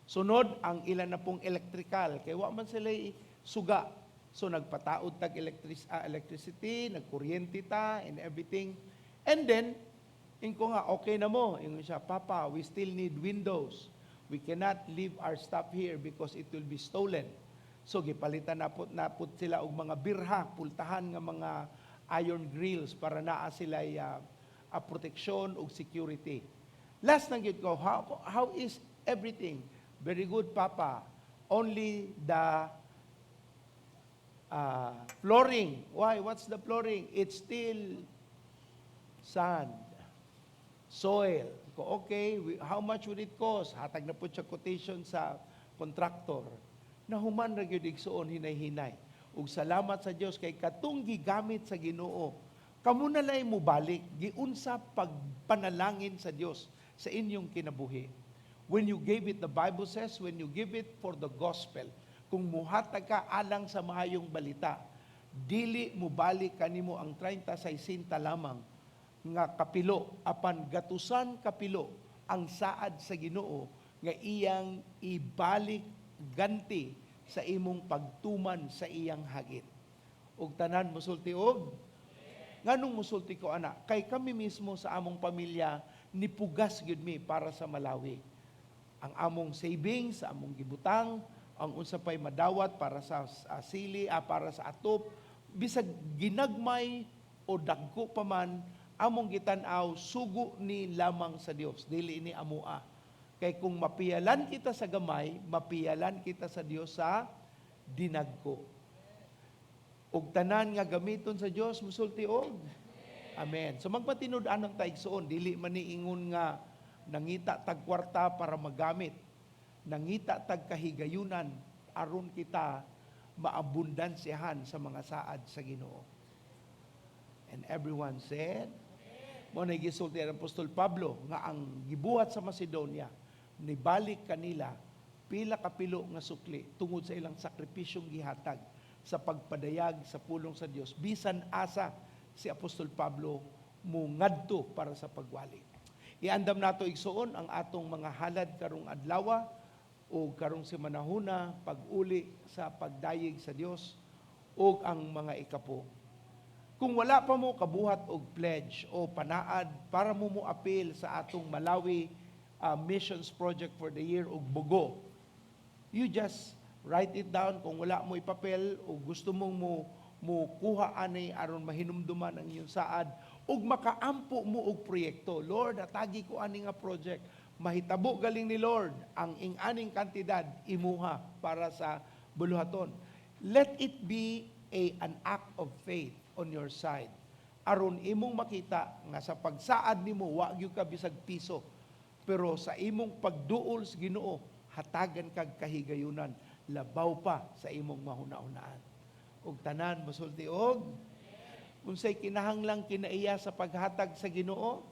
Sunod, ang ilan na pong electrical, kay wa man sila suga. So nagpataod tag electricity, nagkuryente ta, and everything. And then, inko nga, "Okay na mo." Ingon siya, "Papa, we still need windows. We cannot leave our stuff here because it will be stolen." So gipalitan na pud sila og mga birha, pultahan nga mga iron grills para naa sila proteksyon ug security. Last na gyud ko, "How is everything?" "Very good, Papa. Only the flooring." "Why? What's the flooring?" "It's still sand, soil." Ko, "Okay, how much would it cost?" Hatag na po siya quotation sa contractor. Nahuman ra gyud, igsuon, hinay-hinay. Ug salamat sa Dios kay katong gigamit sa Ginoo, kamo na lay mobalik giunsa pagpanalangin sa Dios sa inyong kinabuhi. When you gave it, the Bible says, when you give it for the gospel, kung muhatag ka alang sa maayong balita, dili mobalik kanimo ang 30-60 lamang nga kapilo, apan gatusan kapilo ang saad sa Ginoo nga iyang ibalik ganti sa imong pagtuman sa iyang hagit. Ug tanan musulti og nganong musulti ko ana? Kay kami mismo sa among pamilya, nipugas gyud mi para sa Malawi. Ang among savings, among gibutang, ang unsa pay madawat para sa sili, para sa atop, bisag ginagmay o dagko pa man, among gitan-aw sugo ni lamang sa Dios, dili ni amoa. Kay kung mapiyalan kita sa gamay, mapiyalan kita sa Dios sa dinagko. Ug tanan nga gamiton sa Dios musulti og amen. So magmatinud-anon ta, igsuon, dili man ni ingon nga nangita tag kwarta para magamit. Nangita tag kahigayunan aron kita maabundansyahan sa mga saad sa Ginoo. And everyone said, mo na gisulti ang Apostol Pablo nga ang gibuhat sa Macedonia nibalik kanila pila kapilo nga sukli tungod sa ilang sakripisyong gihatag sa pagpadayag sa pulong sa Dios, bisan asa si Apostol Pablo mungadto para sa pagwali. Iandam nato, igsuon, ang atong mga halad karong adlawa o karong simanahuna, pag-uli sa pagdayeg sa Dios ug ang mga ikapo. Kung wala pa mo kabuhat og pledge o panaad para mo mo-apil sa atong Malawi Missions Project for the year og Bogo, you just write it down. Kung wala mo ipapel o gusto mong mo kuha ani aron mahinumduman ang iyong saad ug makaampo mo og proyekto. "Lord, hatagi ko ani nga project." Mahitabo galing ni Lord ang ing-aning kantidad imuha para sa buluhaton. Let it be a an act of faith on your side. Aron imong makita nga sa pagsaad nimo, wa gyud ka bisag piso, pero sa imong pagduol sa Ginoo, hatagan kag kahigayunan labaw pa sa imong mahuna-hunaan. Ug tanan mosulti og unsay kinahanglang kinaiya sa paghatag sa Ginoo?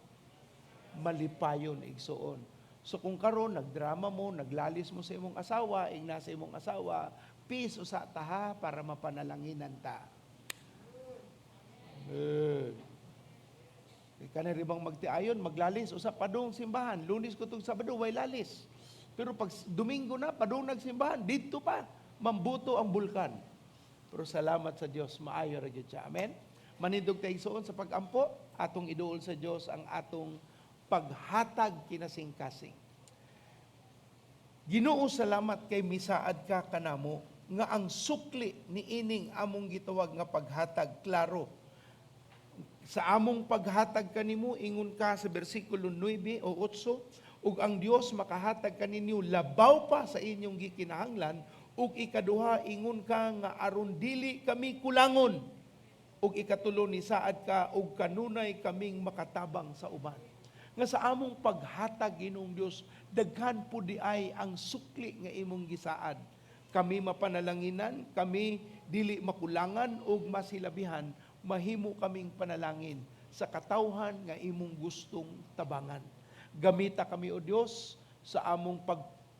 Malipayon, igsuon. So kung karon nagdrama mo, naglalis mo sa imong asawa, ing nasa imong asawa, peace usa ta ha, para mapanalanginan ta. Amen. Kay kanang ibang magtiayon, maglalis usa padung simbahan, Lunes ko tug Sabado way lalis. Pero pag Domingo na padung nagsimbahan, didto pa mambuto ang bulkan. Pero salamat sa Dios, maayo ra gyud siya. Amen. Manindog tayo, igsoon, sa pagampo, atong iduol sa Dios ang atong paghatag kinasing-kasing. Ginoo, salamat kay misaad ka kanamo nga ang sukli ni ining among gitawag nga paghatag klaro. Sa among paghatag kanimo, ingon ka sa bersikulo 9 o 8, ug ang Dios makahatag kaninyo labaw pa sa inyong gikinahanglan, ug ikaduha, ingon ka nga aron dili kami kulangon, ug ikatulo, nisaad ka ug kanunay kaming makatabang sa uban. Nga sa among paghatag, Ginoong Dios, daghan po diay ang sukli nga imong gisaad. Kami mapanalanginan, kami dili makulangan ug masilabihan, mahimo kaming panalangin sa katawhan nga imong gustong tabangan. Gamita kami, o Dios, sa among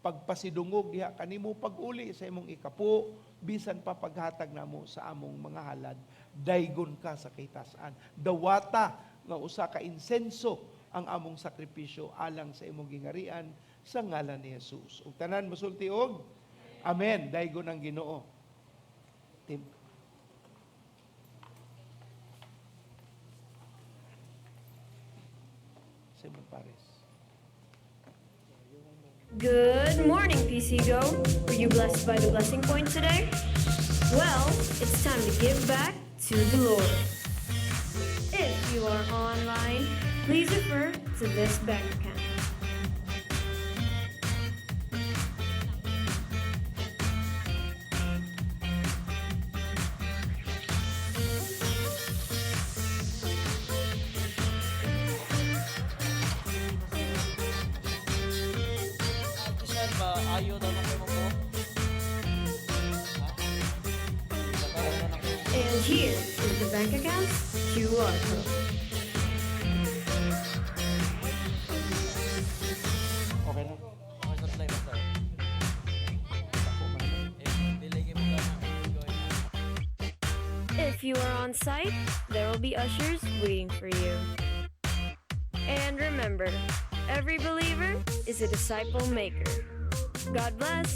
pagpasidungog diha kanimo pag-uli sa imong ikapo, bisan pa paghatag namo sa among mga halad, daygon ka sa kitasan. Dawata nga usa ka insenso ang among sakripisyo alang sa imong gingarian, sa ngalan ni Jesus. Ug tanan mosulti og Amen. Daygon ang Ginoo. Tim. Simon Pares. Good morning, PC Go. Were you blessed by the blessing point today? Well, it's time to give back to the Lord. If you are online, please refer to this bank account. Siya ba ayo daw na kayo mo? And here is the bank account's QR code. Okay na. Okay sa play, basta. Eh, dili gyud mo gana. If you are on site, there will be ushers waiting for you. And remember, every believer is a disciple maker. God bless.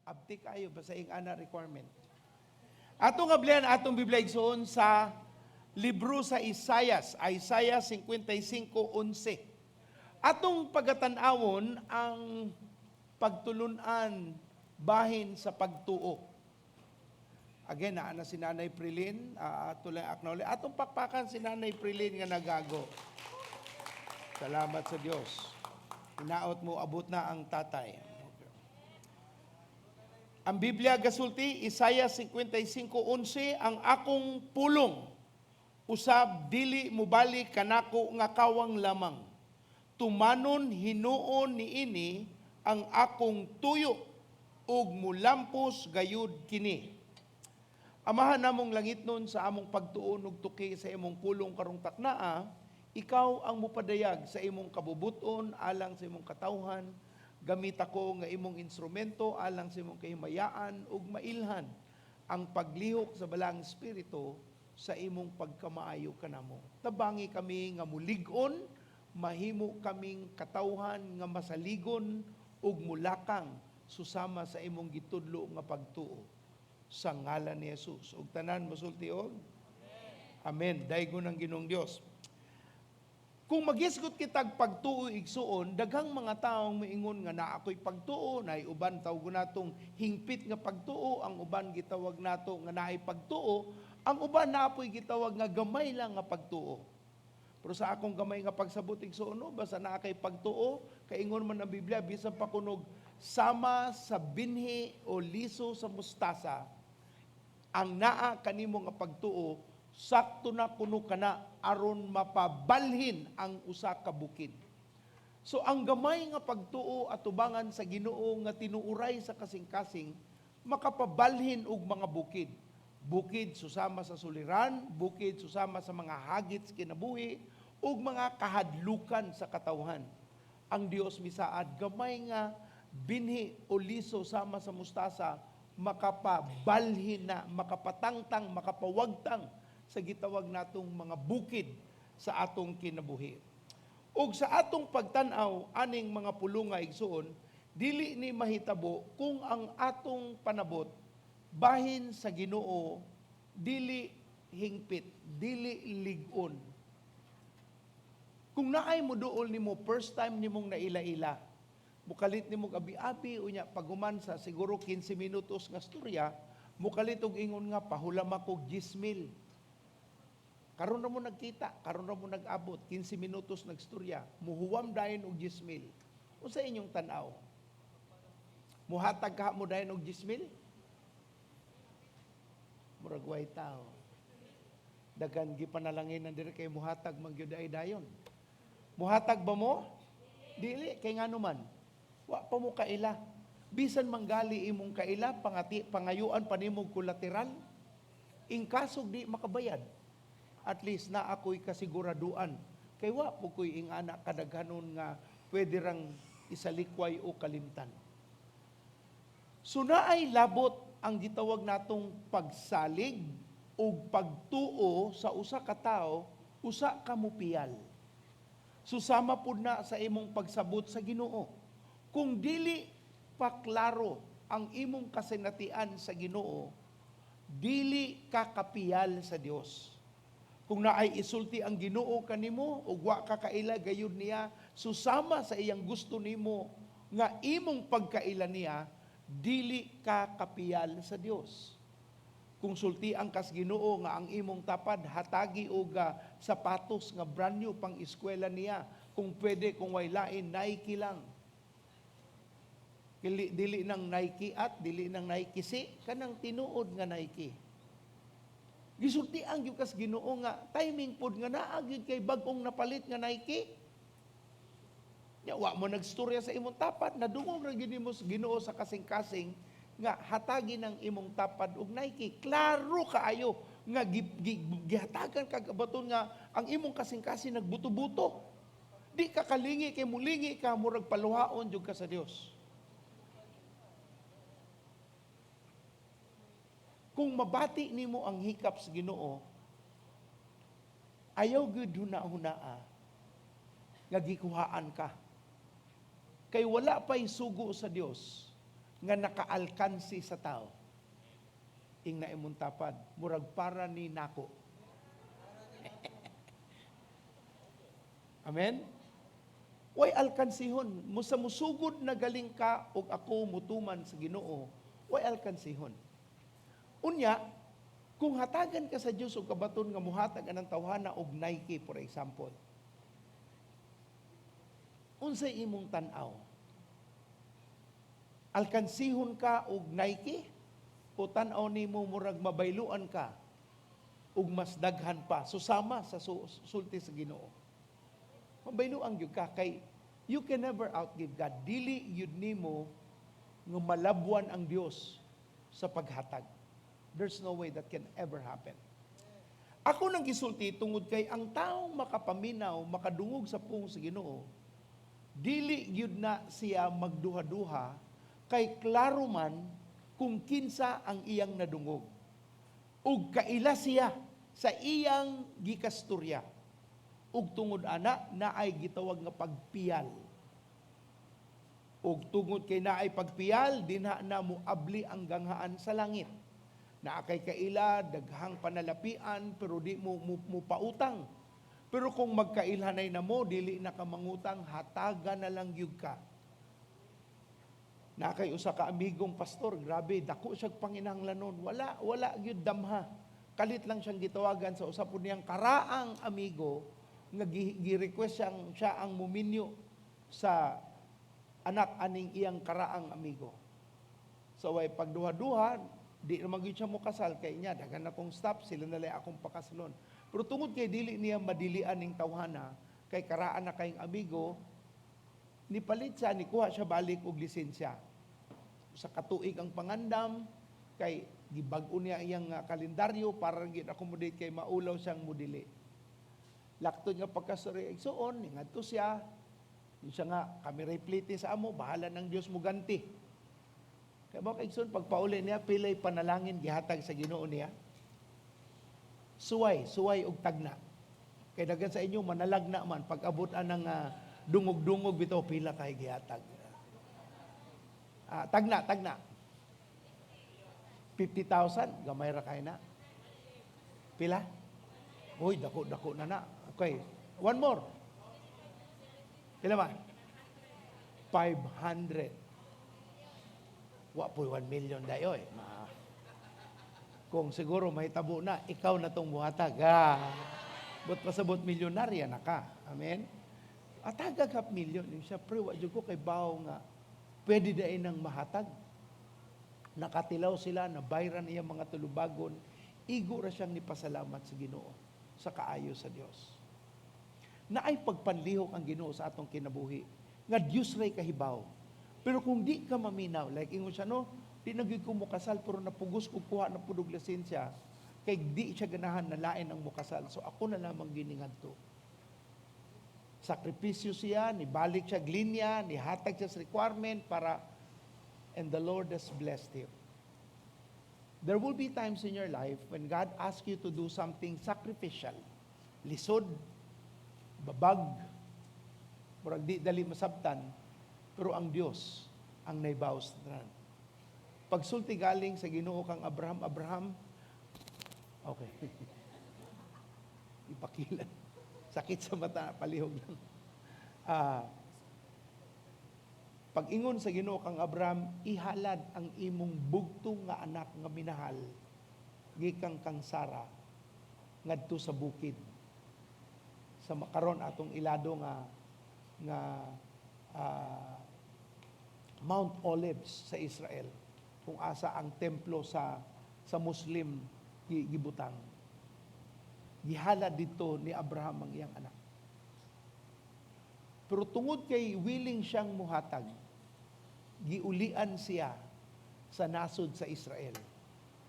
Abti kayo basta ing ana requirement. Atong ablihan atong Biblia, igsoon, sa libro sa Isayas, Isaiah 55:11. Atong pagatan-awon ang pagtulunan bahin sa pagtuo. Again, naa na si Nanay Prilin, ato lang acknowledge. Atong pakpakan si Nanay Prilin nga nagago. Salamat sa Dios. Hinaot mo abot na ang tatay. Okay. Ang Biblia gasulti, Isaiah 55:11, "Ang akong pulong usab dili mubalik kanako nga kawang lamang. Tumanon hinuon niini ang akong tuyo ug mulampos gayud kini." Amahan namong langitnon, sa among pagtuon ug tuki sa imong pulong karong taknaa, ikaw ang mupadayag sa imong kabubuton alang sa imong katawhan. Gamit ako nga imong instrumento alang sa imong kahimayaan ug mailhan ang paglihok sa Balaang Espiritu sa imong pagkamaayo kanamo. Tabangi kami nga mulig-on, mahimo kaming katawhan nga masaligon ug mulakang susama sa imong gitudlo nga pagtuo. Sa ngalan ni Jesus. Ug tanan mosulti og Amen. Daygon ang Ginoong Dios. Kung magisgot kitag pagtuo, igsuon, daghang mga taong miingon nga naa ako'y pagtuo, naay uban tawgon natong hingpit nga pagtuo, ang uban gitawag nato nga naay pagtuo, ang uban naapoy gitawag nga gamay lang nga pagtuo. Pero sa akong gamay nga pagsabot, igsuon, no, basta naa kay pagtuo, kaingon man ang Biblia, bisan pa kunog sama sa binhi o liso sa mustasa, ang naa kanimo nga pagtuo, sakto na kuno kana aron mapabalhin ang usa ka bukid. So ang gamay nga pagtuo atubangan sa Ginoo nga tinuuray sa kasing-kasing, makapabalhin og mga bukid. Bukid susama sa suliran, bukid susama sa mga hagit sa kinabuhi ug mga kahadlukan sa katawhan. Ang Dios misaad gamay nga binhi o liso sama sa mustasa, makapabalhin na, makapatangtang, makapawagtang sa gitawag natong mga bukid sa atong kinabuhi. Ug sa atong pagtan-aw aning mga pulunga, igsuon, dili ni mahitabo kung ang atong panabot bahin sa Ginoo dili hingpit, dili lig-on. Kung naay mo duol nimo, first time nimong naila-ila, mukalit nimo abi-abi, unya paguman sa siguro 15 minutos nga storya, mukalit og ingon nga pahulam ako 10,000. Karon ra mo nagkita, karon ra mo nag-abot, 15 minutos nagstorya, muhuwam dayon og 10,000. Unsa inyong tan-aw? Muhatag ka mo dayon og 10,000? Murag way tao. Daghan gipanalangin diri kay muhatag man gyud ay dayon. Muhatag ba mo? Dili kay ngano man. Wa pa mo kaila. Bisan manggali imong kaila, pangati pangayuan pa nimo kolateral. In kaso di makabayad, at least na ako'y kasiguraduan. Kay wa po ko'y ingana kadaghanon nga pwede rang isalikway o kalimtan. So naay labot ang gitawag natong pagsalig o pagtuo sa usa ka tawo, usa ka mupiyal. Susama pud na sa imong pagsabot sa Ginoo. Kung dili pa klaro ang imong kasinatian sa Ginoo, dili ka kapiyal sa Dios. Kung naay isulti ang Ginoo kanimo ug wa ka kaila gayud niya susama sa iyang gusto nimo nga imong pagkaila niya, dili ka kapiyal sa Dios. Kung sultian kas Ginoo nga ang imong tapad hatagi og sapatos nga brand new pang eskwela niya, kung pwede, kung way lain, Nike lang. Dili, dili nang Nike at dili nang Nike si kanang tinuod nga Nike. Gisultian gyud kas Ginoo nga timing pod nga naa gyud kay bag-ong napalit nga Nike. Nya wa mo nagstorya sa imong tapad, nadungog ra gyud nimo sa Ginoo sa kasing-kasing nga hatagi ng imong tapad og Nike. Klaro kaayo nga gihatagan kag abaton nga ang imong kasing-kasing nagbuto-buto. Di ka kalingi kay mulingi ka, murag paluhaon jud ka sa Dios. Kung mabati nimo ang hikap sa Ginoo, ayaw gyud huna-hunaa nga gikuhaan ka. Kay wala pa'y sugo sa Dios nga nakaalkansi sa tao. Ingna imong tapad, murag para ni nako. Amen? Way alkansihon. Musa musugod na galing ka og ako mutuman sa Ginoo, way alkansihon. Unya, kung hatagan ka sa Dios og kabaton nga muhatag anang tawhana og Nike, for example. Unsay imong tan-aw? Alkansihon ka og Nike o tan-aw nimo murag mabayluan ka ug mas daghan pa? Susama sa sulti sa Ginoo. Mabayluan gyud ka kay you can never outgive God. Dili gyud nimo nga malabwan ang Dios sa paghatag. There's no way that can ever happen. Ako nang gisulti tungod kay ang taong makapaminaw, makadungog sa pung sa Ginoo, dili gyud na siya magduha-duha kay klaro man kung kinsa ang iyang nadungog. Ug kaila siya sa iyang gikasturya. Ug tungod ana naay gitawag nga pagpiyal. Ug tungod kay naay pagpiyal, dinha na moabli ang ganghaan sa langit. Naa kay kaila, daghang panalapian, pero di mo pautang. Pero kung magkailhanay na mo, dili na ka mangutang, hatagan na lang gyud ka. Naa kay usa ka amigong pastor, grabe, dako siyang panginahanglanon. Wala, wala gyud damha. Kalit lang siyang gitawagan sa usa po niyang karaang amigo nga gi-request siya ang muminyo sa anak aning iyang karaang amigo. So way pagduha-duha, di naman gyud siya mokasal kay niya, daghan akong stop, sila na lang akong pakasalon. Pero tungod kay dili niya madilian ning tawhana, kay karaan na kayong amigo, nipalit siya, nikuha siya balik og lisensya. Sa katuig ang pangandam, kay gibag-o niya iyang kalendaryo para gin-accommodate kay maulaw siyang mudili. Laktod nga pagkasuri igsuon, ningadto siya. Yun siya nga, kami ray plite sa amo, bahala ng Dios mo ganti. Kaya ba kaigsoon, pagpauli niya, pilay panalangin gihatag sa Ginoo niya. Suway, suway og tagna. Kay daghan sa inyo manalag na man pag abot anang dungog-dungog bitaw pila kay gihatag. Tagna, tagna. 50,000, gamay ra kay na. Pila? Uy, dako dako na na. Okay, one more. Pila ba? 500. Wa po'y 1 million dayo eh. Kung siguro mahitabo na, ikaw na tong muhatag. But pasabot milyonarya na ka. Amen? Atagag half million. Yung siya, pre, wa jud ko kay bawo nga pwede dain ng mahatag. Nakatilaw sila, nabayran iya mga tulubagon. Igo ra siyang nipasalamat sa Ginoo sa kaayo sa Dios. Naay pagpanlihok ang Ginoo sa atong kinabuhi. Nga Dios ray kahibaw. Pero kung di ka maminaw, like ingon siya, no, di na gyud ko mokasal pero napugos ko kuha na pudog lisensya kay di siya ganahan na lain ang mokasal. So ako na lamang giningadto. Sakripisyo siya, nibalik siya linya, nihatag siya sa requirement para, and the Lord has blessed him. There will be times in your life when God asks you to do something sacrificial. Lisod, babag, murag di dali masabtan, pero ang Dios ang naibaw sa tanan. Pagsulti galing sa Ginoo kang Abraham, Abraham, okay. Ipakilan. Sakit sa mata, palihog lang. Pag-ingon sa Ginoo kang Abraham, ihalad ang imong bugtong nga anak nga minahal gikan kang Sara ngadto sa bukid. Sa makaron atong ilado nga nga Mount Olives sa Israel, kung asa ang templo sa Muslim gibutang. Gihalad dito ni Abraham ang iyang anak. Pero tungod kay willing siyang muhatag, giulian siya sa nasod sa Israel.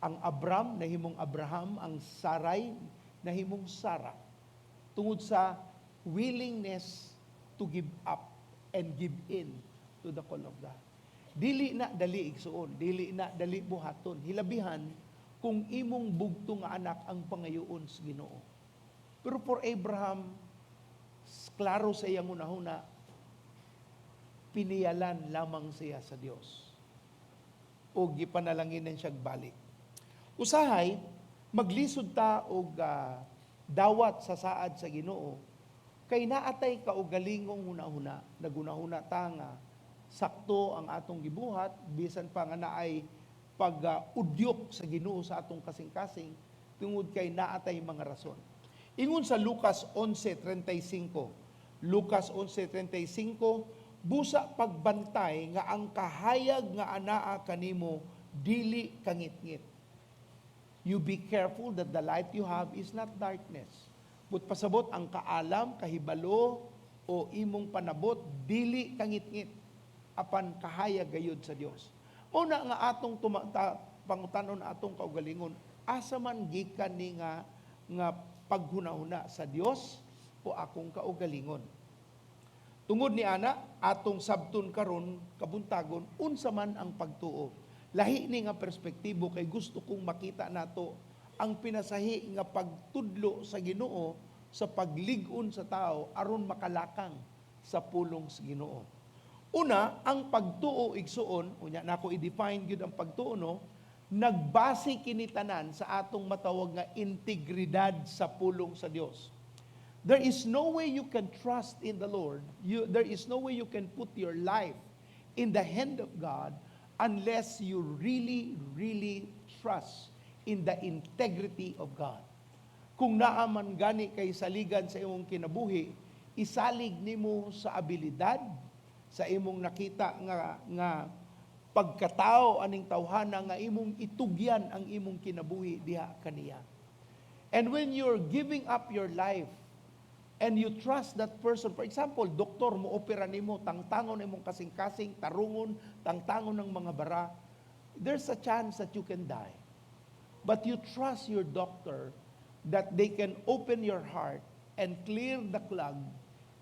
Ang Abram nahimong Abraham, ang Sarai nahimong Sarah. Tungod sa willingness to give up and give in to the call of God. Dili na dali igsuon, dili na dali buhaton. Hilabihan kung imong bugto nga anak ang pangayoon sa Ginoo. Pero for Abraham, klaro sa iyang hunahuna, piniyalan lamang siya sa Dios. ug gipanalanginan siya balik. Usahay maglisod ta og dawat sa saad sa Ginoo kay naatay kaugalingong hunahuna, nagunahuna ta nga sakto ang atong gibuhat bisan pa nga naay pag udyok sa Ginoo sa atong kasing-kasing tungod kay naatay mga rason. Ingon sa Lucas 11:35. Lucas 11:35, busa pagbantay nga ang kahayag nga anaa kanimo dili kangitngit. You be careful that the light you have is not darkness. But pasabot ang kaalam, kahibalo o imong panabot dili kangitngit apan kahayag gayud sa Dios. Mao na nga atong pangutanon atong kaugalingon, asa man gikan ni nga paghunahuna, sa Dios o akong kaugalingon? Tungod ni ana, atong sabton karon kabuntagon, unsa man ang pagtuo. Lahi ni nga perspektibo kay gusto kong makita nato ang pinasahi nga pagtudlo sa Ginoo sa paglig-on sa tao aron makalakang sa pulong sa Ginoo. Una, ang pagtuo, igsuon, unya nako i-define gyud ang pagtuo, no, nagbase kini tanan sa atong matawag nga integridad sa pulong sa Dios. There is no way you can trust in the Lord. There is no way you can put your life in the hand of God unless you really, really trust in the integrity of God. Kung naa man gani kay saligan sa imong kinabuhi, isalig nimo sa abilidad, sa imong nakita nga pagkatao aning tawhana nga imong itugyan ang imong kinabuhi diha kaniya. And when you're giving up your life and you trust that person, for example, doktor mo opera nimo, tangtangon imong kasing-kasing, tarungon, tangtangon ng mga bara, there's a chance that you can die. But you trust your doctor that they can open your heart and clear the clog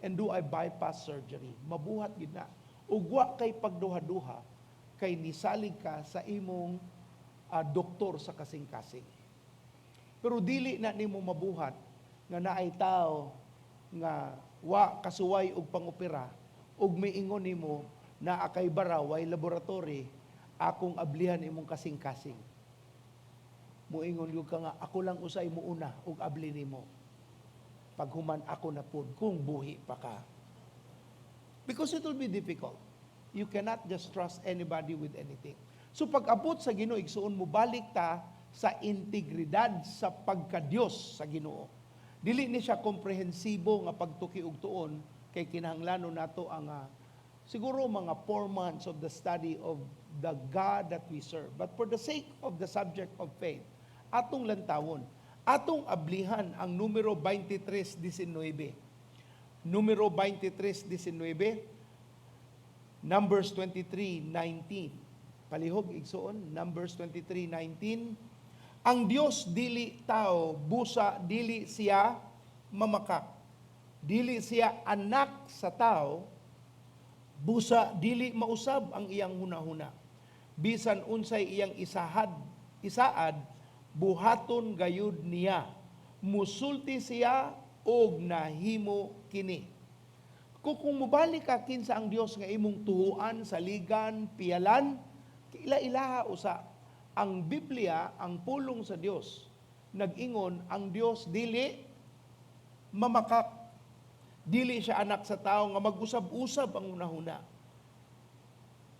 and do a bypass surgery. Mabuhat gid na. Ug wa kay pagduha-duha kay nisalig ka sa imong doktor sa kasing-kasing. Pero dili na nimo mabuhat nga naay tao nga wa kasuway og pangopera ug miingon nimo, "Naa kay bara, way laboratory, akong ablihan imong kasing-kasing." Muingon gyud ka nga, "Ako lang usay muuna og abli nimo. Paghuman, ako na pud kung buhi pa ka." Because it will be difficult. You cannot just trust anybody with anything. So pag-abot sa Ginoo, igsuon, mo balik ta sa integridad sa pagka-Dios sa Ginoo. Dili ni siya komprehensibo nga pagtuki og tuon kay kinahanglanon nato ang siguro mga 4 months of the study of the God that we serve. But for the sake of the subject of faith, atong lantawon, atong ablihan ang Numero 23:19. Numero 23:19, Numbers 23:19. Palihog, igsuon, Numbers 23:19. Ang Dios dili tao, busa dili siya mamakak. Dili siya anak sa tao, busa dili mausab ang iyang hunahuna. Bisan unsay iyang isaad, buhaton gayud niya. Musulti siya og nahimo kini. Kung mobalik ka kinsa ang Dios nga imong tuhuan, saligan, piyalan, ila-ilaha usa. Ang Biblia, ang pulong sa Dios, nag-ingon ang Dios dili mamakak. Dili siya anak sa tao nga mag-usab-usab ang hunahuna.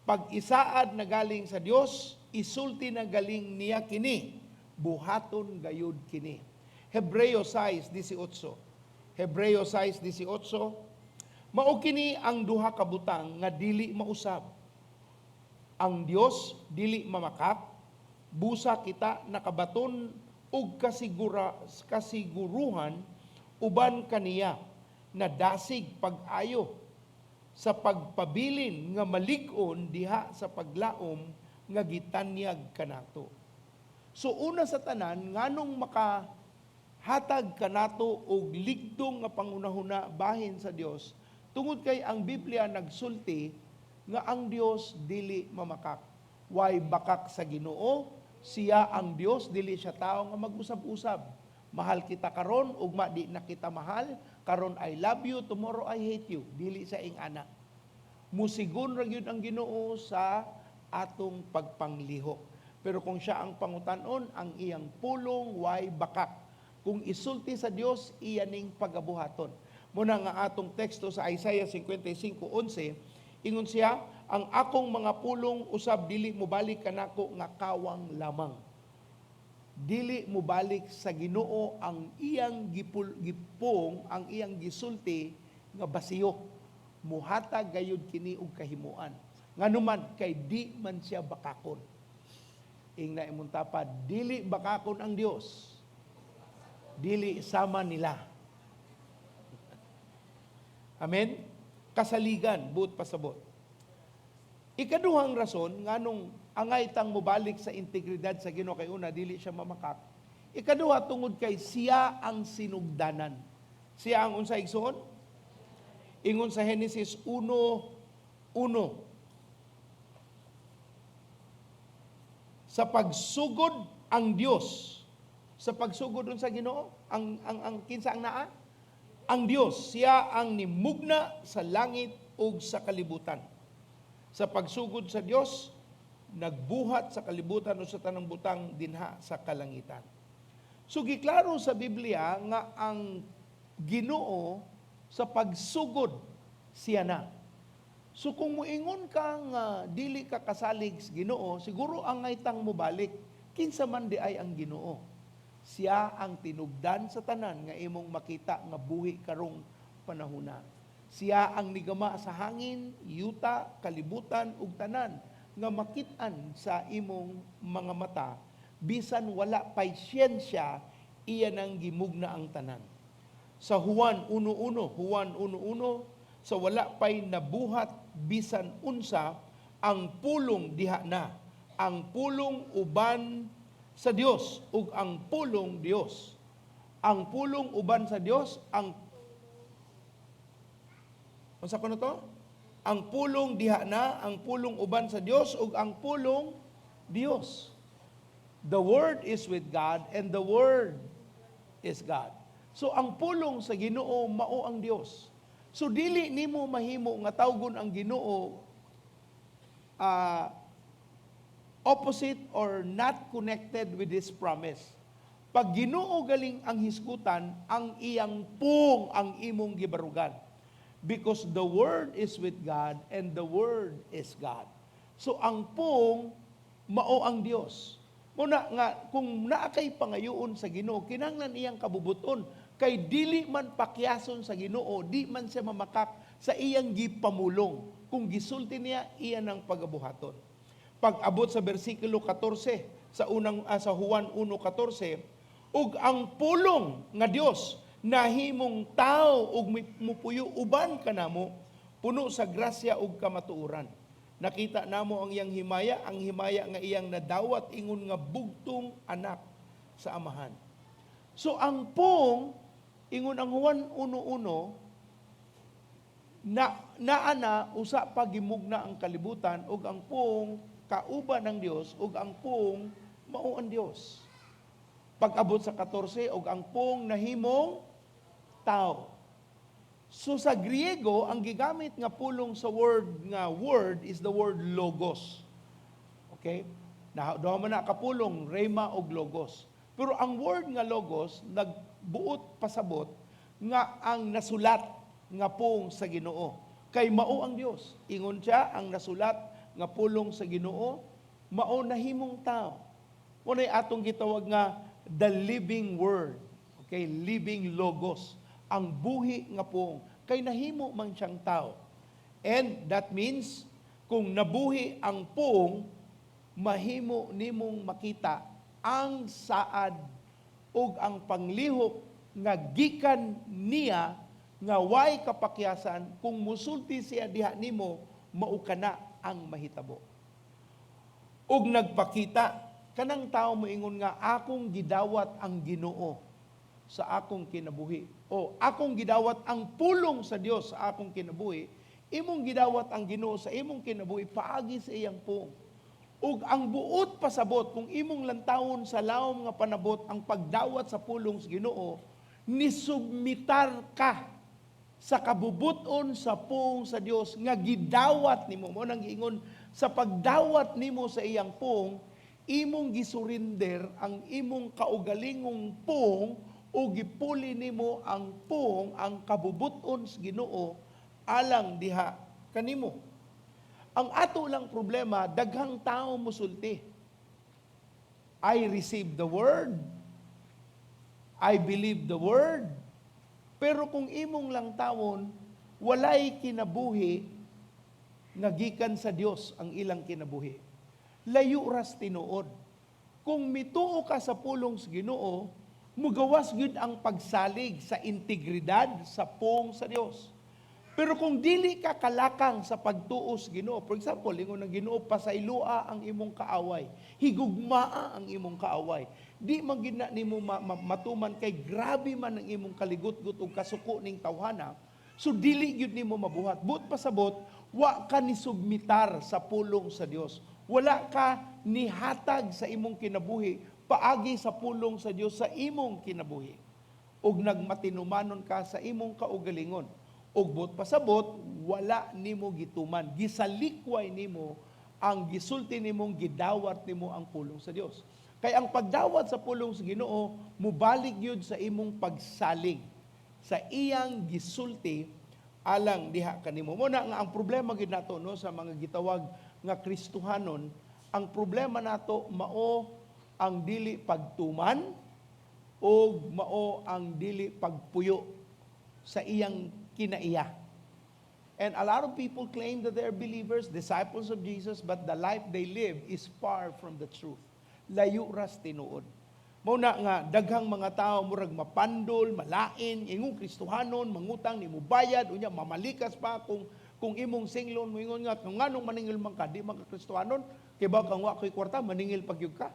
Pag isaad na galing sa Dios, isulti na galing niya kini, buhaton gayud kini. Hebreo 6:18. Hebreo 6:18. Mao kini ang duha ka butang nga dili mausab. Ang Dios dili mamakak, busa kita nakabaton og kasiguruhan uban kaniya na dasig pag-ayo sa pagpabilin nga malig-on diha sa paglaom nga gitanyag kanato. So una sa tanan, nganong makahatag kanato og ligdong nga pangunahuna bahin sa Dios? Tungod kay ang Biblia nagsulti nga ang Dios dili mamakak. Way bakak sa Ginoo, siya ang Dios, dili siya tao nga mag-usab-usab. Mahal kita karon, ugma di na kita mahal, karon I love you, tomorrow I hate you. Dili sa ing-ana. Musigon ra gyud ang Ginoo sa atong pagpanglihok. Pero kung siya ang pangutan-on, ang iyang pulong way bakak. Kung isulti sa Dios, iya ning pagabuhaton. Muna nga atong teksto sa Isaiah 55:11, ingon siya, "Ang akong mga pulong usab dili mobalik kanako nga kawang lamang." Dili mobalik sa Ginoo ang iyang gipong, ang iyang gisulti nga basiyo. Muhatag gayud kini og kahimuan. Nganuman kay di man siya bakakon. Ingna imong tapad, "Dili bakakon ang Dios. Dili sama nila." Amen? Kasaligan, buot pasabot. Ikaduhang rason nganong angay tang mobalik sa integridad sa Ginoo kay una, dili siya mamakak. Ikaduha, tungod kay siya ang sinugdanan. Siya ang unsa, igsoon? Ingon sa Genesis 1:1. Sa pagsugod ang Dios. Sa pagsugod unsa Ginoo? Ang kinsa ang naa? Ang Dios, siya ang nimugna sa langit ug sa kalibutan. Sa pagsugod sa Dios, nagbuhat sa kalibutan o sa tanang butang dinha sa kalangitan. So giklaro sa Biblia nga ang Ginoo sa pagsugod siya na. So kung muingon ka nga dili ka kasalig sa Ginoo, siguro angay tang mobalik, kinsa man di ay ang Ginoo? Siya ang tinubdan sa tanan nga imong makita nga buhi karong panahona. Siya ang nigama sa hangin, yuta, kalibutan ug tanan nga makit-an sa imong mga mata. Bisan wala pay siyensya, iya nang gimugna ang tanan. Sa Juan 1:1, Juan 1:1, sa wala pay nabuhat bisan unsa, ang pulong diha na. Ang pulong uban sa Dios ug ang pulong Dios. Ang pulong uban sa Dios, ang unsa kuno to? Ang pulong diha na, ang pulong uban sa Dios ug ang pulong Dios. The Word is with God and the Word is God. So ang pulong sa Ginoo mao ang Dios. So dili nimo mahimo nga tawgon ang Ginoo opposite or not connected with His promise. Pag Ginoo galing ang hisgutan, ang iyang pung ang imong gibarugan. Because the Word is with God and the Word is God. So ang pung mao ang Dios. Muna nga kung naa kay pangayoon sa Ginoo, kinahanglan iyang kabubuton kay dili man pakyason sa Ginoo, di man siya mamakak sa iyang gipamulong. Kung gisulti niya, iya nang pagabuhaton. Pag-abot sa bersikulo 14 sa unang sa Juan 1:14, ug ang pulong nga Dios nahimong tao ug mupuyo uban kanamo, puno sa grasya ug kamatuoran. Nakita namo ang iyang himaya, ang himaya nga iyang nadawat ingon nga bugtong anak sa Amahan. So ang pung, ingon ang Juan 1:1, na naa na usa pa gimugna ang kalibutan, ug ang pung kauban ng Dios ug ang pung mao ang Dios. Pag-abot sa 14, ug ang pung nahimong tao. So sa Griego, ang gigamit nga pulong sa word nga word is the word logos. Okay? Na duha man na kapulong, rhema ug logos. Pero ang word nga logos nagbuot pasabot nga ang nasulat nga pung sa Ginoo kay mao ang Dios. Ingon siya, ang nasulat nga pulong sa Ginoo mao nahimong tao. Unay atong gitawag nga the living word. Okay, living logos. Ang buhi nga pung kay nahimo man siyang tao. And that means kung nabuhi ang pung, mahimo nimong makita ang saad ug ang panglihok nga gikan niya nga way kapakyasan. Kung musulti siya diha nimo, mao kana ang mahitabo. Ug nagpakita kanang tao moingon nga akong gidawat ang Ginoo sa akong kinabuhi o akong gidawat ang pulong sa Dios sa akong kinabuhi. Imong gidawat ang Ginoo sa imong kinabuhi paagi sa iyang pung. Ug ang buot pasabot, kung imong lantawon sa lawom nga panabot ang pagdawat sa pulong sa Ginoo, nisubmitar ka sa kabubuton sa pung sa Dios nga gidawat nimo. Mo nang giingon sa Sa pagdawat nimo sa iyang pung, imong gisurrender ang imong kaugalingong pung o gipuli nimo ang pung, ang kabubuton sa Ginoo alang diha kanimo. Ang ato lang problema, daghang tao musulti, "I receive the word, I believe the word," pero kung imong lang tawon, walay kinabuhi nga gikan sa Dios ang ilang kinabuhi. Layo ras tinuod. Kung mituo ka sa pulong sa Ginoo, mugawas gyud ang pagsalig sa integridad sa pulong sa Dios. Pero kung dili ka kalakang sa pagtuo sa Ginoo, for example, ingon ng Ginoo, "Pasaylua ang imong kaaway, higugmaa ang imong kaaway." Di man gyud na nimo matuman kay grabe man ang imong kaligutgot ug kasuko ning tawhana. So dili gyud nimo mabuhat. Buot pasabot, wa ka ni submitar sa pulong sa Dios. Wala ka nihatag sa imong kinabuhi paagi sa pulong sa Dios sa imong kinabuhi. Ug nagmatinumanon ka sa imong kaugalingon. Ug buot pasabot, wala nimo gituman. Gisalikway nimo ang gisulti nimong gidawat nimo ang pulong sa Dios. Kay ang pagdawat sa pulong sa Ginoo mubalik gyud sa imong pagsalig sa iyang gisulti alang diha kanimo. Mao na nga ang problema gyud nato, no, sa mga gitawag nga Kristohanon, ang problema nato mao ang dili pagtuman o mao ang dili pagpuyo sa iyang kinaiya. And a lot of people claim that they are believers, disciples of Jesus, but the life they live is far from the truth. Layo ras tinuod. Mao na nga daghang mga tao murag mapandol, malain, ingong Kristohanon, mangutang nimo bayad, unya mamalikas pa kung imong singlon moingon nga kung nganong maningil man ka, di man ka Kristohanon, kay ba kang wa ko'y kwarta, maningil pag gyud ka.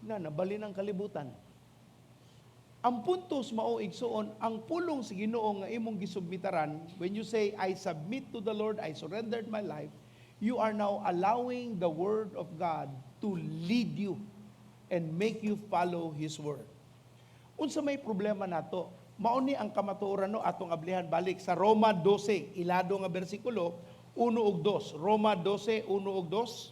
Na nabalin ang kalibutan. Ang puntos mao, igsuon, ang pulong sa Ginoo nga imong gisubmitaran, when you say, "I submit to the Lord, I surrendered my life," you are now allowing the Word of God to lead you and make you follow His Word. Unsa may problema nato? Mao ni ang kamatuoran, no, atong ablihan balik sa Roma 12, ilado nga bersikulo 1 ug 2. Roma 12, 1 ug 2.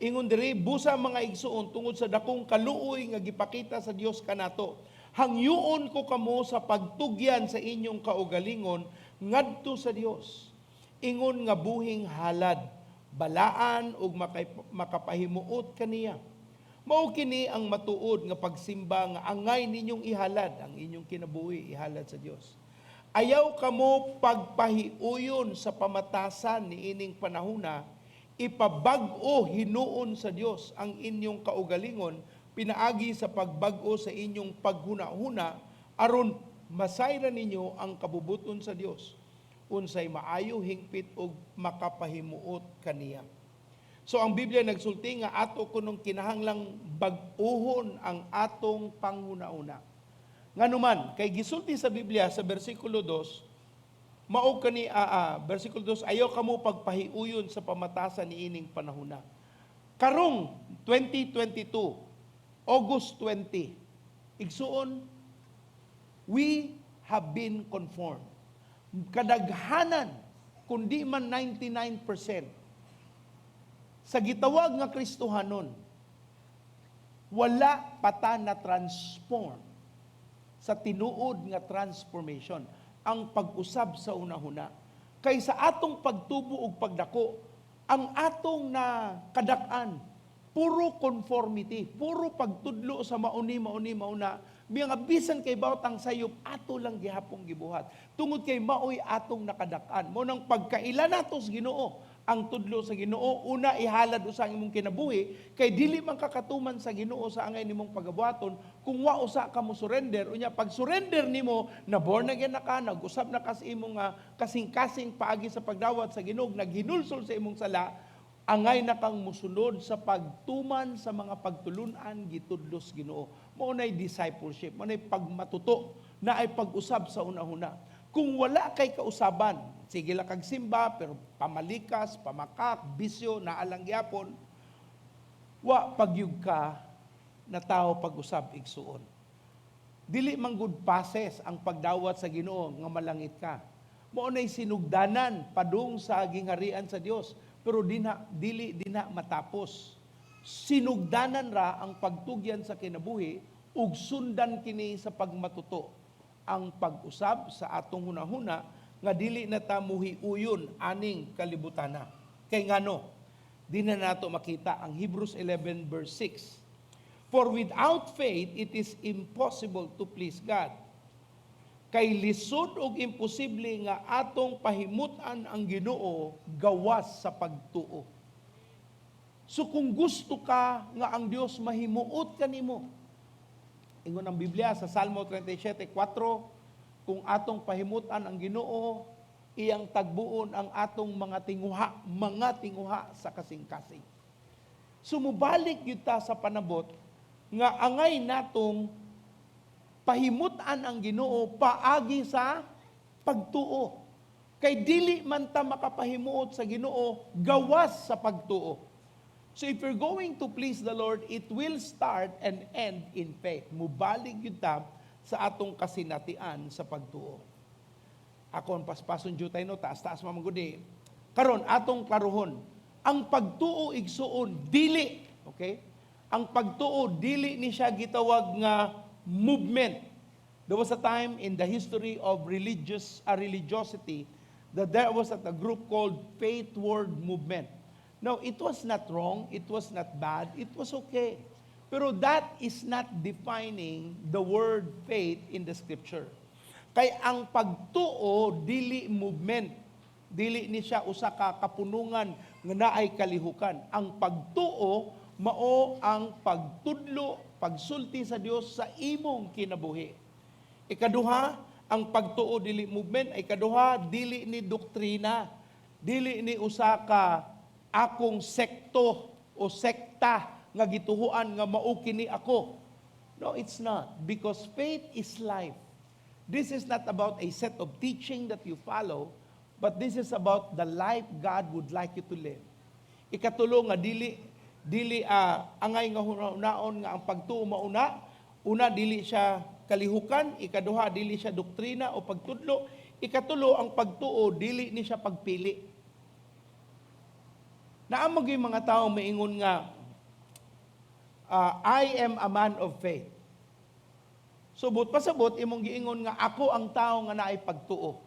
Ingon diri, "Busa, mga igsuon, tungod sa dakong kaluoy nga gipakita sa Dios kanato, hangyoon ko kamo sa pagtugyan sa inyong kaugalingon ngadto sa Dios. Ingon nga buhing halad, balaan ug makapahimuot kaniya. Mao kini ang matuod nga pagsimba nga angay ninyong ihalad ang inyong kinabuhi, ihalad sa Dios. Ayaw kamo pagpahiuyon sa pamatasan ni ining panahona, ipabag-o hinuon sa Dios ang inyong kaugalingon pinaagi sa pagbag-o sa inyong paghuna-huna aron masayran ninyo ang kabubuton sa Dios, unsay maayo, hingpit ug makapahimuot kaniya." So ang Biblia nagsulti nga ato kunong kinahanglang bag-uhon ang atong panghuna-huna. Nganuman, kay gisulti sa Biblia sa bersikulo 2, mao kani bersikulo 2, "Ayaw kamo pagpahiuyon sa pamatasan ni ining panahona." Karong 2022, August 20, igsuon, we have been conformed. Kadaghanan, kundi man 99%, sa gitawag nga Kristohanon, wala pa ta na transform sa tinuod nga transformation, ang pag-usab sa unahuna. Kay sa atong pagtubo ug pagdako, ang atong na kadak-an, puro conformity, puro pagtudlo sa mauni, mauni, mauna, mga bisan kay bawat ang sayop, ato lang gihapong gibuhat. Tungod kay maoy atong nakadak-an. Mao nang pagkaila nato sa Ginoo, ang tudlo sa Ginoo, una ihalad usa ang imong kinabuhi kay dili man kakatuman sa Ginoo sa angay nimong pagabuhaton kung wa usa ka mo surrender. Unya pag surrender nimo na born again na ka, nag-usab na ka sa imong kasing-kasing paagi sa pagdawat sa Ginoo, naghinulsol sa imong sala, angay na kang musunod sa pagtuman sa mga pagtulunan gitudlo sa Ginoo. Mao nay discipleship, mao nay pagmatuto na ay pag-usab sa unahuna. Kung wala kay kausaban, sige lang kag simba, pero pamalikas, pamakak, bisyo, naalang gyapon, wa pagyug ka na tao pag-usab, igsuon. Dili man good process ang pagdawat sa Ginoo nga malangit ka. Mao nay sinugdanan padung sa gingharian sa Dios, pero dinha dili dinha matapos. Sinugdanan ra ang pagtugyan sa kinabuhi ug sundan kini sa pagmatuto. Ang pag-usab sa atong hunahuna nga dili na ta muhiuyon aning kalibutana. Kay ngano? Di na nato makita ang Hebrews 11 verse 6. "For without faith it is impossible to please God." Kay lisod og imposible nga atong pahimutan ang Ginoo gawas sa pagtuo. So kung gusto ka nga ang Dios mahimuot kanimo, ingon ang Biblia sa Salmo 37:4, kung atong pahimutan ang Ginoo, iyang tagbuon ang atong mga tinguha sa kasing-kasing. So mubalik gyud ta sa panabot nga angay natong pahimutan ang Ginoo paagi sa pagtuo. Kay dili man ta makapahimuot sa Ginoo gawas sa pagtuo. So if you're going to please the Lord, it will start and end in faith. Mubalik gyud ta sa atong kasinatian sa pagtuo. Ako ang paspason jutay, no, taas-taas man gud eh. Karon atong klaruhon, ang pagtuo, igsuon, dili, okay? Ang pagtuo, dili ni siya gitawag nga movement. There was a time in the history of religious religiosity that there was a group called Faith Word Movement. Now, it was not wrong, it was not bad, it was okay. Pero that is not defining the word faith in the scripture. Kay ang pagtuo dili movement. Dili ni siya usa ka kapunungan nga naay kalihukan. Ang pagtuo mao ang pagtudlo, pagsulti sa Dios sa imong kinabuhi. Ikaduha, ang pagtuo dili movement. Ikaduha, dili ni doktrina. Dili ni usa ka akong sekto o sekta nga gituhuan nga mao kini ako. No, it's not. Because faith is life. This is not about a set of teaching that you follow, but this is about the life God would like you to live. Ikatulo nga dili dili angay nga hunaon nga ang pagtuo mauna. Una, dili siya kalihukan, ikaduha, dili siya doktrina o pagtudlo, ikatulo, ang pagtuo dili ni siya pagpili. Naa man gyud mga tao maingon nga, "I am a man of faith." So buot pasabot imong giingon nga ako ang tao nga naay pagtuo.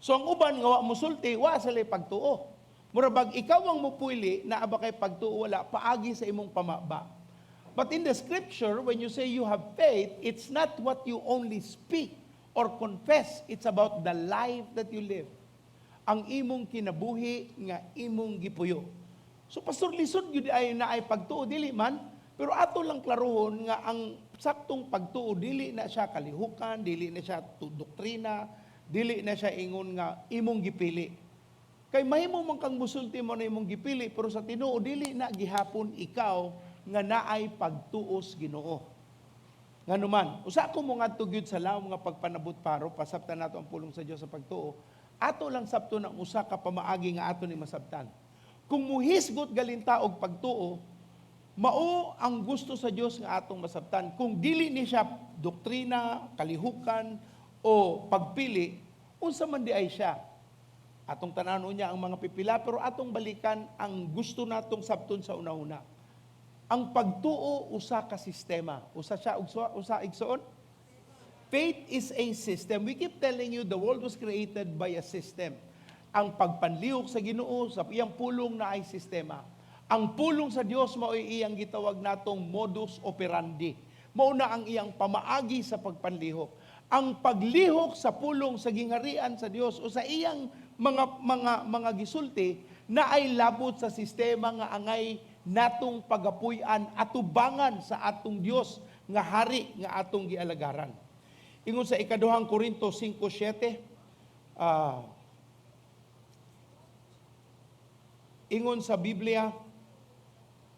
So ang uban nga wa musulti, wa sila pagtuo. Mura bag ikaw ang mupili naa ba kay pagtuo, wala, paagi sa imong pamaba. But in the scripture, when you say you have faith, it's not what you only speak or confess, it's about the life that you live. Ang imong kinabuhi nga imong gipuyo. So pastor, lisod gyud ay naay pagtuo, dili man, pero ato lang klarohon nga ang saktong pagtuo dili na siya kalihukan, dili na siya doktrina, dili na siya ingon nga imong gipili. Kay mahimo man kang musulti mo na imong gipili, pero sa tinuod dili na gihapon ikaw nga naay pagtuos Ginoo. Ngano man, usa ko mo ngadto gyud sa lawom nga pagpanabot paro pasabtan nato ang pulong sa Dios sa pagtuo. Ato lang sabton ang usa ka pamaagi nga ato ni masabtan. Kung muhisgot galinta og pagtuo, mao ang gusto sa Dios nga atong masabtan. Kung dili ni siya doktrina, kalihukan o pagpili, unsa man di ay siya? Atong tanan niya ang mga pipila, pero atong balikan ang gusto natong sabton sa una-una. Ang pagtuo usa ka sistema. Usa siya usa, igsoon? Faith is a system. We keep telling you the world was created by a system. Ang pagpanlihok sa Ginoo sa iyang pulong na ay sistema. Ang pulong sa Dios mao iyang gitawag natong modus operandi. Mao na ang iyang pamaagi sa pagpanlihok. Ang paglihok sa pulong sa gingharian sa Dios o sa iyang mga gisulti na ay labot sa sistema nga angay natong pagapuy-an atubangan sa atong Dios nga hari nga atong gialagaran. Ingon sa ikaduhang Korinto 5:7, ingon sa Biblia,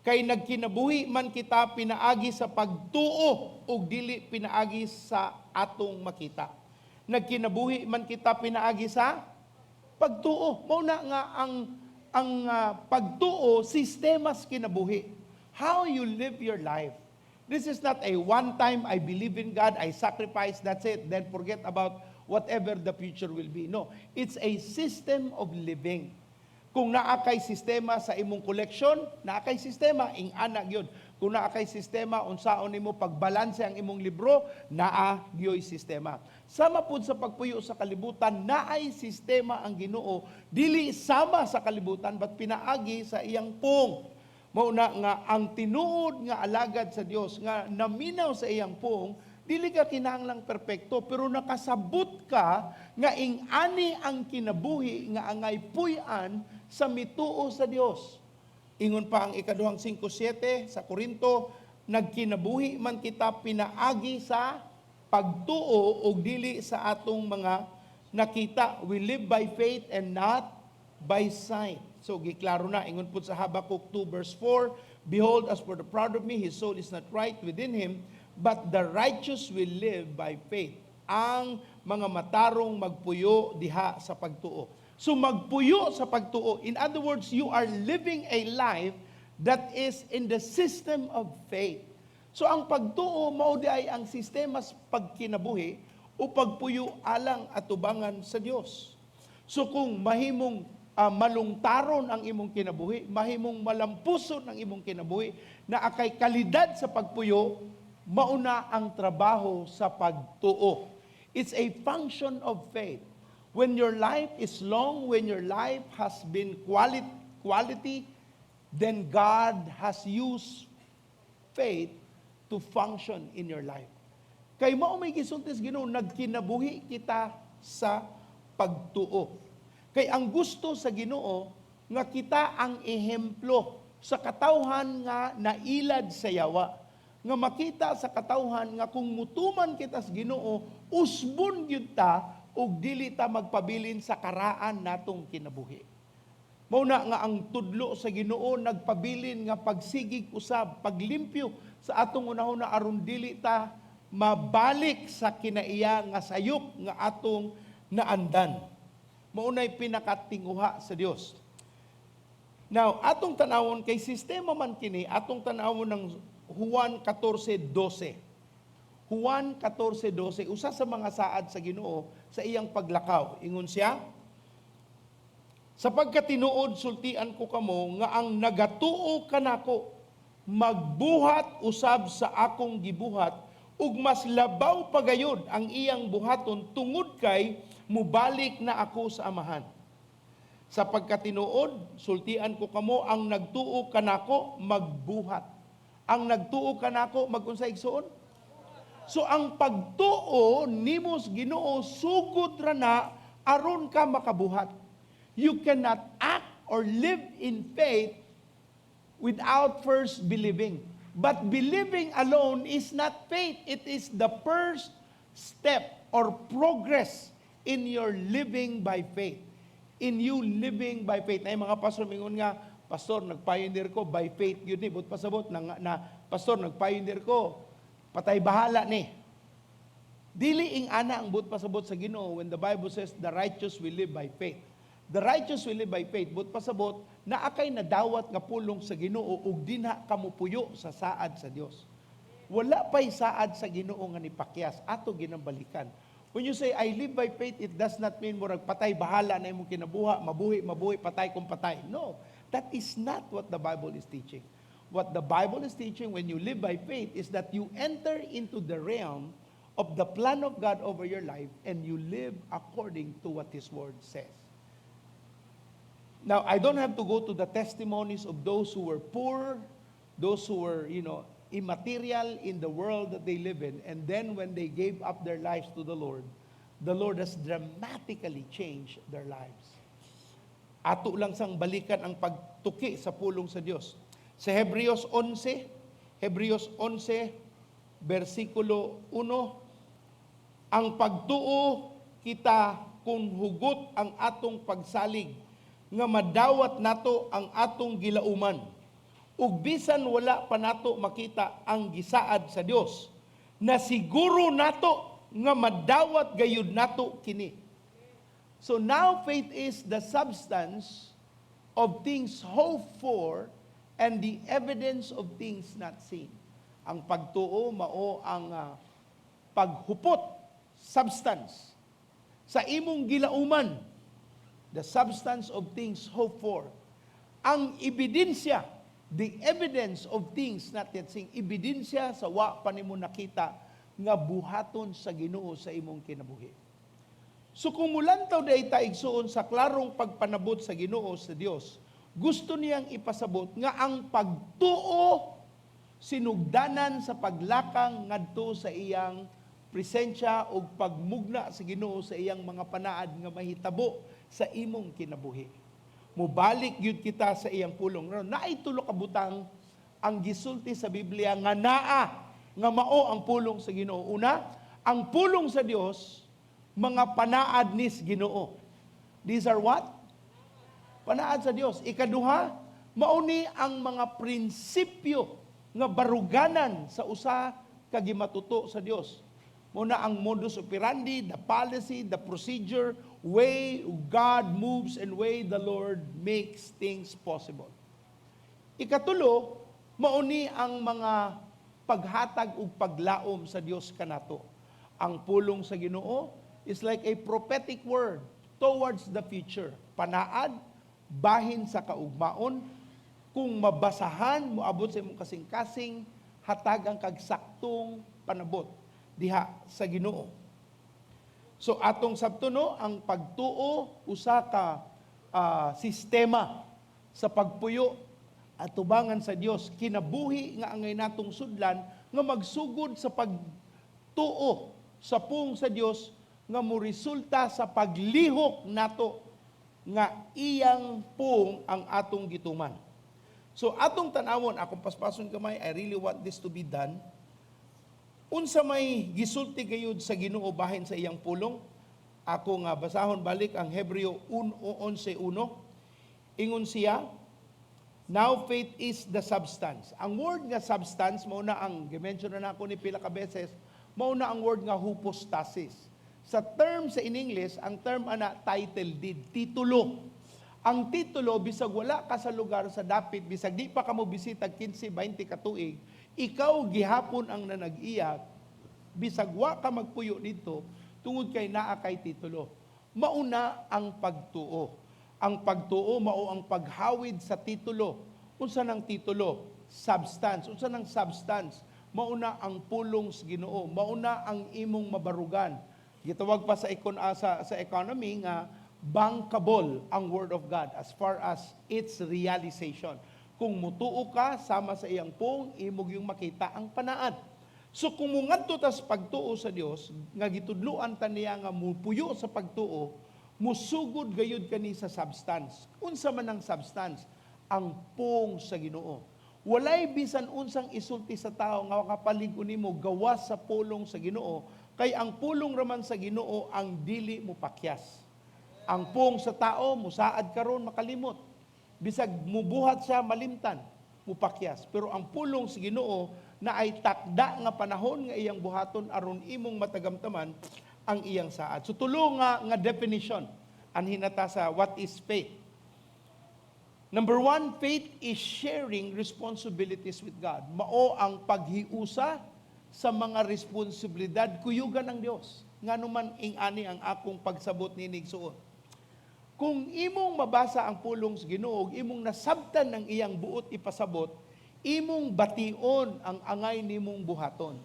"Kay nagkinabuhi man kita pinaagi sa pagtuo ug dili pinaagi sa atong makita." Nagkinabuhi man kita pinaagi sa pagtuo. Mao na nga ang pagtuo sistema sa kinabuhi. How you live your life. This is not a one time I believe in God, I sacrifice, that's it. Then forget about whatever the future will be. No, it's a system of living. Kung naa kay sistema sa imong collection, naa kay sistema, ing-ana gyud. Kung naa kay sistema unsaon nimo pagbalanse ang imong libro, naa gyoy sistema. Sama pud sa pagpuyo sa kalibutan, naay sistema ang Ginoo, dili sama sa kalibutan but pinaagi sa iyang pung. Mao na nga ang tinuod nga alagad sa Dios nga naminaw sa iyang pung, dili ka kinahanglang perpekto, pero nakasabot ka nga ing-ani ang kinabuhi nga angay puy-an sa mituo sa Dios. Ingon pa ang ikaduhang 5:7 sa Korinto, nagkinabuhi man kita pinaagi sa pagtuo ug dili sa atong mga nakita. We live by faith and not by sight. So giklaro na, ingon pud sa Habakkuk 2 verse 4, "Behold, as for the proud of me, his soul is not right within him, but the righteous will live by faith." Ang mga matarong magpuyo diha sa pagtuo. So magpuyo sa pagtuo. In other words, you are living a life that is in the system of faith. So ang pagtuo mao diay ang sistema sa pagkinabuhi o pagpuyo alang atubangan sa Dios. So kung mahimong malungtaron ang imong kinabuhi, mahimong malampuson ang imong kinabuhi, naa kay kalidad sa pagpuyo, mauna ang trabaho sa pagtuo. It's a function of faith. When your life is long, when your life has been quality, then God has used faith to function in your life. Kay mao may gisulti sa Ginoo, nagkinabuhi kita sa pagtuo. Kay ang gusto sa Ginoo nga kita ang ehemplo sa katawhan nga nailad sa yawa. Nga makita sa katawhan nga kung mutuman kita sa Ginoo, usbon gyud ta ug dili ta magpabilin sa karaan natong kinabuhi. Mao na nga ang tudlo sa Ginoo nagpabilin nga pagsigig usab, paglimpyo sa atong hunahuna aron dili ta mabalik sa kinaiya nga sayop nga atong naandan. Mao nay pinakatinguha sa Dios. Now, atong tanawon kay sistema man kini, atong tanawon ng Juan 14:12. Juan 14:12, usa sa mga saad sa Ginoo sa iyang paglakaw. Ingon siya, "Sapagkat tinuod sultian ko kamo nga ang nagatuo kanako magbuhat usab sa akong gibuhat, ug mas labaw pagayod ang iyang buhaton, tungod kay mubalik na ako sa Amahan. Sapagkat tinuod sultian ko kamo, ang nagtuo kanako magbuhat." Ang nagtuo kanako magunsa, igsuon? So ang pagtuo nimo sa Ginoo, sugod ra na aron ka makabuhat. You cannot act or live in faith without first believing. But believing alone is not faith. It is the first step or progress in your living by faith. In you living by faith. Ay mga pastor mingon nga, "Pastor, nagpioneer ko by faith yun ni." But pasabot na, "Pastor, nagpioneer ko. Patay bahala ni." Dili ing ana ang buot pasabot sa Ginoo when the Bible says the righteous will live by faith. The righteous will live by faith. Buot pasabot, naa kay nadawat nga pulong sa Ginoo ug dinha ka mopuyo sa saad sa Dios. Wala pa'y saad sa Ginoo nga nipakyas. Ato ginambalikan. When you say, "I live by faith," it does not mean murag patay bahala na imong kinabuha, mabuhi, mabuhi, patay kung patay. No, that is not what the Bible is teaching. What the Bible is teaching when you live by faith is that you enter into the realm of the plan of God over your life and you live according to what His Word says. Now, I don't have to go to the testimonies of those who were poor, those who were immaterial in the world that they live in, and then when they gave up their lives to the Lord has dramatically changed their lives. Ato lang sang balikan ang pagtuki sa pulong sa Dios. Sa Hebreos 11, Hebreos 11, versikulo 1, ang pagtuo kita kung hugot ang atong pagsalig nga madawat nato ang atong gilauman. Ug bisan wala pa nato makita ang gisaad sa Dios, na siguro nato nga madawat gayud nato kini. So now faith is the substance of things hoped for and the evidence of things not seen. Ang pagtuo mao ang paghupot, substance. Sa imong gilauman, the substance of things hoped for. Ang ebidensya, the evidence of things not yet seen, ebidensya sa wa pa nimo nakita nga buhaton sa Ginoo sa imong kinabuhi. So kung mulantaw diay ta, igsuon, sa klarong pagpanabot sa Ginoo sa Dios, gusto niyang ipasabot nga ang pagtuo sinugdanan sa paglakang ngadto sa iyang presensya o pagmugna sa Ginoo sa iyang mga panaad nga mahitabo sa imong kinabuhi. Mubalik gyud kita sa iyang pulong. Naay tulo ka butang ang gisulti sa Biblia nga naa nga mao ang pulong sa Ginoo. Una, ang pulong sa Dios mga panaad nis Ginoo. These are what? Panaad sa Dios. Ikaduha, mao ni ang mga prinsipyo nga baruganan sa usa ka gimatuto sa Dios. Mao na ang modus operandi, the policy, the procedure, way God moves and way the Lord makes things possible. Ikatulo, mao ni ang mga paghatag ug paglaom sa Dios kanato. Ang pulong sa Ginoo is like a prophetic word towards the future. Panaad, bahin sa kaugmaon, kung mabasahan, moabot sa imong kasing-kasing, hatagan kag saktong panabot diha sa Ginoo. So atong sabton, no, ang pagtuo usa ka sistema sa pagpuyo atubangan sa Dios, kinabuhi nga angay natong sudlan nga magsugod sa pagtuo sa pung sa Dios nga moresulta sa paglihok nato nga iyang pung ang atong gituman. So atong tanawon, akong paspason kamay, I really want this to be done. Unsa may gisulti gayud sa Ginoo bahin sa iyang pulong? Ako nga basahon balik ang Hebreo 11:1. Ingon siya, "Now faith is the substance." Ang word nga substance mao na ang gimension na nako ni pila ka beses, mao na ang word nga hypostasis. Sa term sa in English, ang term ana title deed, titulo. Ang titulo, bisag wala ka sa lugar sa dapit, bisag di pa ka mo bisita 15, 20 ka tuig, ikaw gihapon ang nanag-iya, bisag wa ka magpuyo dito, tungod kay naa kay titulo. Mauna ang pagtuo. Ang pagtuo mao ang paghawid sa titulo. Unsa nang titulo? Substance. Unsa nang substance? Mauna ang pulong sa Ginoo. Mauna ang imong mabarugan. Gitawag pa sa economy nga bankable ang word of God as far as its realization. Kung mutuo ka sama sa iyang pung, imo gyung makita ang panaad. So kung mungadto tas pagtuo sa Dios nga gitudloan ta niya nga mupuyo sa pagtuo, musugod gayud kani sa substance. Unsa man ang substance? Ang pung sa Ginoo. Walay bisan unsang isulti sa tao nga makapalig-on nimo gawas sa pulong sa Ginoo, kay ang pulong raman sa Ginoo ang dili mo pakyas. Ang pung sa tao musaad karon, makalimot. Bisag mubuhat siya, malimtan, mupakyas. Pero ang pulong sa Ginoo naay takda nga panahon nga iyang buhaton aron imong matagamtaman ang iyang saad. So tulo nga definition anhin nata sa what is faith. Number one, faith is sharing responsibilities with God. Mao ang paghiusa sa mga responsibilidad kuyugan ng Dios. Ngano man ing-ani ang akong pagsabot nini, igsuon? Kung imong mabasa ang pulong sa Ginoo, ug imong nasabtan ng iyang buot ipasabot, imong bation ang angay nimong buhaton.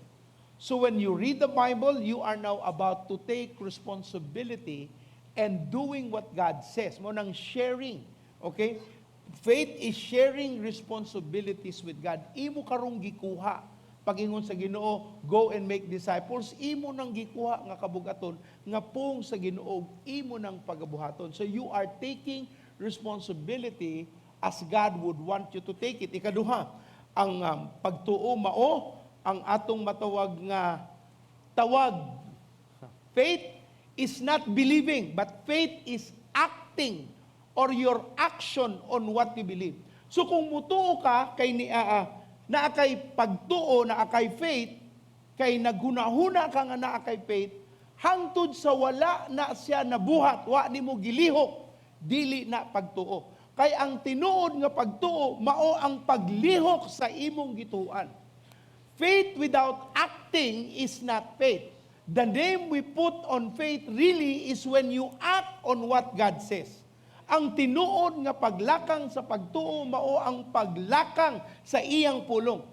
So when you read the Bible, you are now about to take responsibility and doing what God says. Mao nang sharing. Okay? Faith is sharing responsibilities with God. Imo karong gikuha. Pag-ingon sa Ginoo, "Go and make disciples," imo nang gikuha nga kabugaton nga pung sa Ginoo, imo nang pagabuhaton. So you are taking responsibility as God would want you to take it. Ikaduha, ang pagtuo mao ang atong matawag nga tawag. Faith is not believing, but faith is acting or your action on what you believe. So kung mutuo ka kay ni naa kay pagtuo, naa kay faith, kay naghuna-huna ka nga naa kay faith, hangtod sa wala na siya nabuhat, wa nimo gilihok, dili na pagtuo. Kay ang tinuod nga pagtuo mao ang paglihok sa imong gituan. Faith without acting is not faith. The name we put on faith really is when you act on what God says. Ang tinuod nga paglakang sa pagtuo mao ang paglakang sa iyang pulong.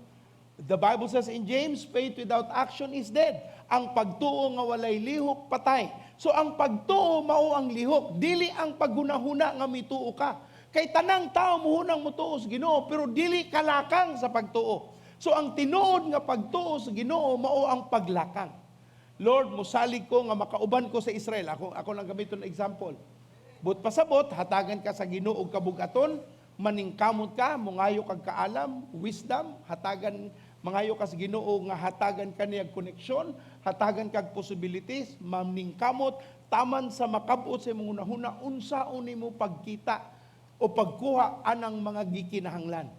The Bible says in James, "Faith without action is dead." Ang pagtuo nga walay lihok, patay. So ang pagtuo mao ang lihok, dili ang paghunahuna nga mituo ka. Kay tanang tao muhunang mutuo sa Ginoo, pero dili kalakang sa pagtuo. So ang tinuod nga pagtuo sa Ginoo mao ang paglakang. Lord, musalig ko nga makauban ko sa Israel. Ako lang gamiton na example. But pasabot, hatagan ka sa Ginoo og kabugaton, maningkamot ka, mungayo kag kaalam, wisdom, hatagan, mangayo ka sa Ginoo nga hatagan ka niya koneksyon, hatagan kag possibilities, maningkamot, taman sa makabot sa imong hunahuna, unsaon nimo pagkita o pagkuha anang mga gikinahanglan.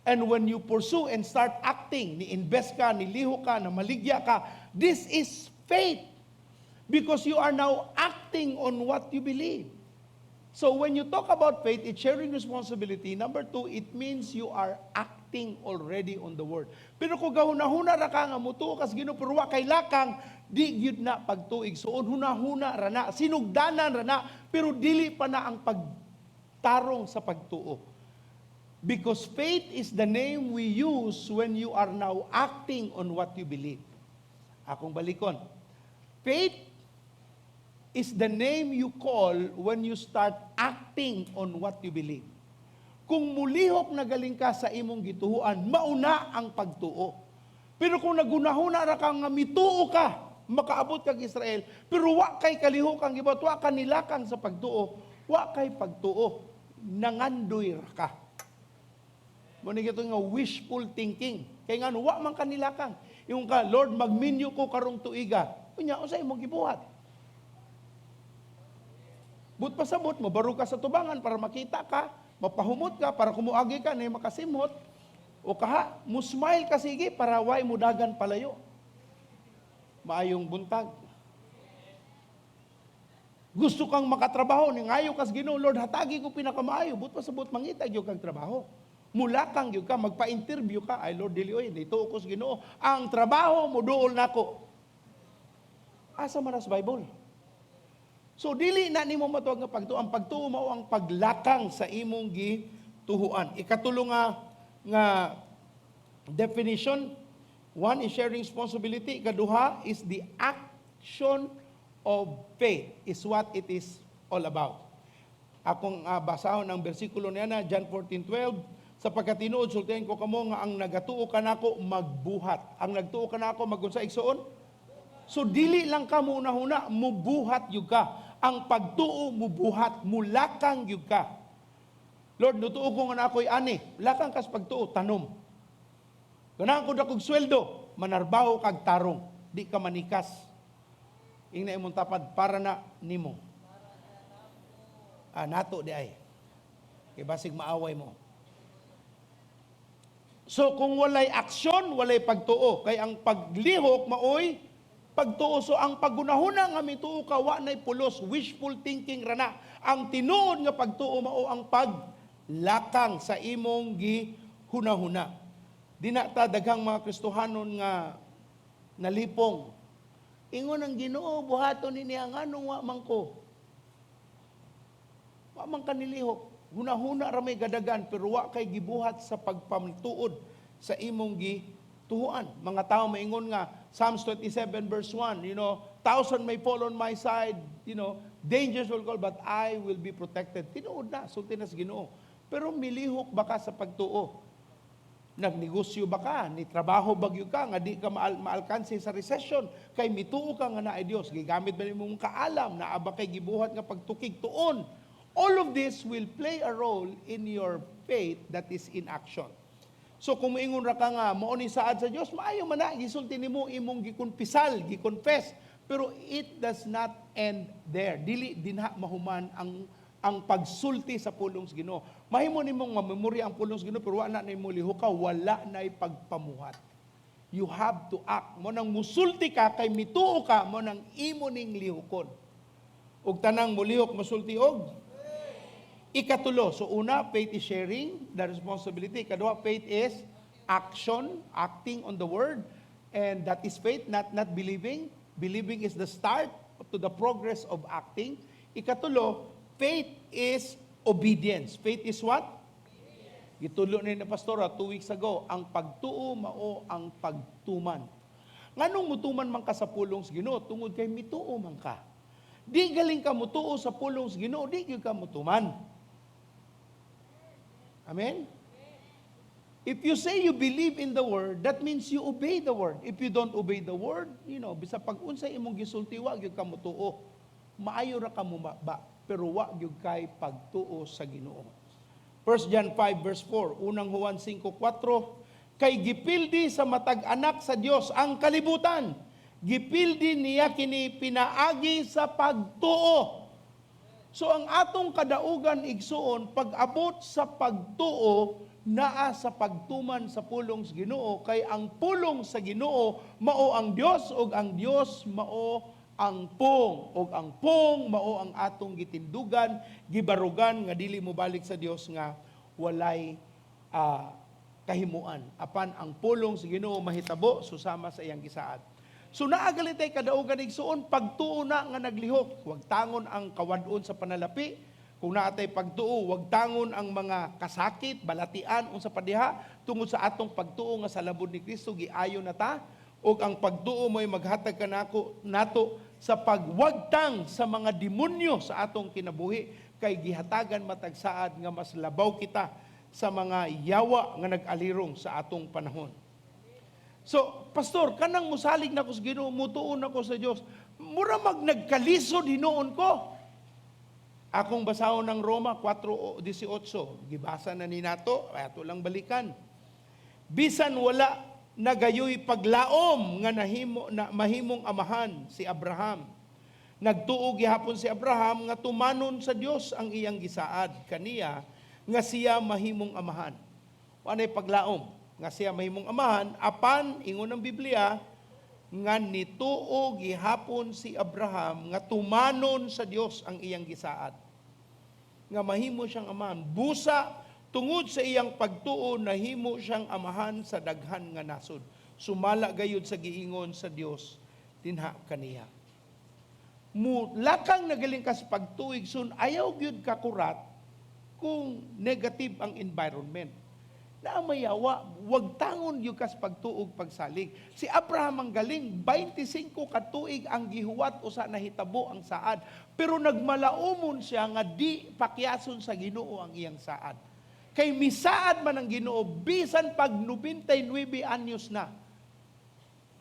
And when you pursue and start acting, ni-invest ka, nilihok ka, na maligya ka, this is faith. Because you are now acting on what you believe. So when you talk about faith, it's sharing responsibility. Number two, it means you are acting already on the word. Pero kung gahuna-huna ra ka nga mutuo kas Ginoo pero wa kay lakang, di gyud na pagtuo, igsuon. Huna-huna ra na, sinugdanan ra na, pero dili pa na ang pagtarong sa pagtuo. Because faith is the name we use when you are now acting on what you believe. Akong balikon. Faith is the name you call when you start acting on what you believe. Kung mulihok na galing ka sa imong gituhuan, mauna ang pagtuo. Pero kung nagunahuna ra ka nga mituo ka, makaabot kag Israel, pero wa kay kalihok ang gibuhat, wa ka nilakang sa pagtuo, wa kay pagtuo, nangandoy ra ka. Mao ni nga wishful thinking. Kay ngano wa man kanilakang. Ingon ka, "Lord, magminyo ko karong tuiga." Unya, unsa imong gibuhat? But pasabot mo, baro ka sa tubangan para makita ka, mapahumot ka, para kumuagi ka, na makasimhot. O kaha, mo smile ka sige para way mo dagan palayo. Maayong buntag. Gusto kang makatrabaho, ni ngayo kas Ginoo, "Lord, hatagi ko pinakamaayo." But pasabot mangita gyud kag trabaho. Mulakang gyud ka, magpa-interview ka, "Ay Lord, dili oy, dito ko sa Ginoo. Ang trabaho mo duol nako." Asa man sa Bible? So dili na nimo matuag nga pagtuo. Ang pagtuo mao ang paglakang sa imong gituhuan. Ikatulo nga definition, one is sharing responsibility, ikaduha is the action of faith is what it is all about. Akong basahon ang bersikulo niya na John 14:12, "Sapagkat tinuod sultihan ko kamo nga ang nagatuo kanako magbuhat." Ang nagtuo kanako magunsa, igsuon? So dili lang ka muna-huna, mubuhat yun ka. Ang pagtuo, mubuhat, mulakang yun ka. "Lord, nutuo ko nga na ako'y ani." Lakang kas pagtuo, tanom. "Ganahan ko dakog sweldo." Manarbaho kag tarong. Di ka manikas. Ingna imong tapad, "Para na nimo." Ah, nato di ay. Kay basig maaway mo. So kung walay aksyon, walay pagtuo. Kay ang paglihok maoy pagtuo. So ang paggunahuna nga mituo ka, wa nay pulos, wishful thinking ra na. Ang tinuod nga pagtuo mao ang paglakang sa imong gihunahuna. Dina ta daghang mga Kristohanon nga nalipong. "Ingon ang Ginoo, buhaton ni niya, nganong wa man ko?" Wa man ka nilihok. Hunahuna ra may gadagan pero wa kay gibuhat sa pagpamtuod sa imong gituhuan. Mga tao maingon nga Psalms 27 verse 1, "Thousand may fall on my side, dangers will call, but I will be protected." Tinuod na, sulti na sa Ginoo. Pero milihok ba ka sa pagtuo? Nagnegosyo ba ka? Ni trabaho ba gyud ka nga di ka maalkanse sa recession? Kay mituo ka nga naay Dios. Gigamit ba nimo kaalam? Naa ba kay gibuhat nga pagtukig tuon? All of this will play a role in your faith that is in action. So kung moingon ra ka nga mao ni saad sa Dios, maayo man na gisulti nimo imong gikumpisal, gikonfess, pero it does not end there. Dili dinha mahuman ang pagsulti sa pulong sa Ginoo. Mahimo nimong mamemorya ang pulong sa Ginoo pero wa na nimo lihoka, wala nay pagpamuhat. You have to act. Mao nang musulti ka kay mituo ka, mao nang imo ning lihokon. Ug tanang mulihok musulti og ikatulo. So una, faith is sharing the responsibility. Ikaduha, faith is action, acting on the word. And that is faith, not believing. Believing is the start to the progress of acting. Ikatulo, faith is obedience. Faith is what? Gitulo ni na pastora 2 weeks ago, ang pagtuo mao ang pagtuman. Nganong mutuman man ka sa pulong sa Ginoo? Tungod kay mituo man ka. Di galing ka mutuo sa pulong sa Ginoo, di gyud ka mutuman. Amen? If you say you believe in the word, that means you obey the word. If you don't obey the word, bisa pag unsay imong gisulti, wa gyud ka mutuo. Maayo ra ka mumaba, pero wa gyud kay pagtuo sa Ginoo. 1 John 5 verse 4, Unang Juan 5:4, kay gipildi sa matag anak sa Dios ang kalibutan. Gipildi niya kini pinaagi sa pagtuo. So ang atong kadaugan, igsuon, pag-abot sa pagtuo, naa sa pagtuman sa pulong sa Ginoo, kay ang pulong sa Ginoo mao ang Dios, ug ang Dios mao ang pung, ug ang pung mao ang atong gitindugan, gibarugan nga dili mo balik sa Dios nga walay kahimuan, apan ang pulong sa Ginoo mahitabo susama sa iyang gisaad. So naa gali tay kadaugan, igsuon, pagtuo na nga naglihok, wag tangon ang kawad-on sa panalapi. Kung naa tay pagtuo, wag tangon ang mga kasakit, balatian, unsa pa diha, tungod sa atong pagtuo nga sa labod ni Kristo giayo na ta. Ug ang pagtuo mo'y maghatag kanako nato sa pagwagtang sa mga demonyo sa atong kinabuhi, kay gihatagan matag saad nga mas labaw kita sa mga yawa nga nag-alirong sa atong panahon. So, "Pastor, kanang musalig na ko sa Ginoo, mutuon ako sa Dios, mura mag nagkalisod hinuon ko." Akong basahon ng Roma 4:18, gibasa na ni nato, ato lang balikan. Bisan wala nagayoy paglaom nga nahimo na mahimong amahan si Abraham, nagtuo gihapon si Abraham nga tumanon sa Dios ang iyang gisaad kaniya nga siya mahimong amahan. Wanay paglaom nga siya mahimong amahan, apan ingon ng Biblia nga nituo gihapon si Abraham nga tumanon sa Dios ang iyang gisaad nga mahimo siyang amahan. Busa tungod sa iyang pagtuo, nahimo siyang amahan sa daghan nga nasod. Sumala gayud sa giingon sa Dios dinha kaniya. Mulakang nagaling ka sa pagtuo, igsoon, ayaw gyud ka kurat kung negative ang environment. Na mayawa, wag tangon gyud ka sa pagtuog pagsalig. Si Abraham ang galing, 25 ka tuig ang gihuwat usa nahitabo ang saad. Pero nagmalaumon siya nga di pakyason sa Ginoo ang iyang saad. Kay misaad man ang Ginoo bisan pag 99 anyos na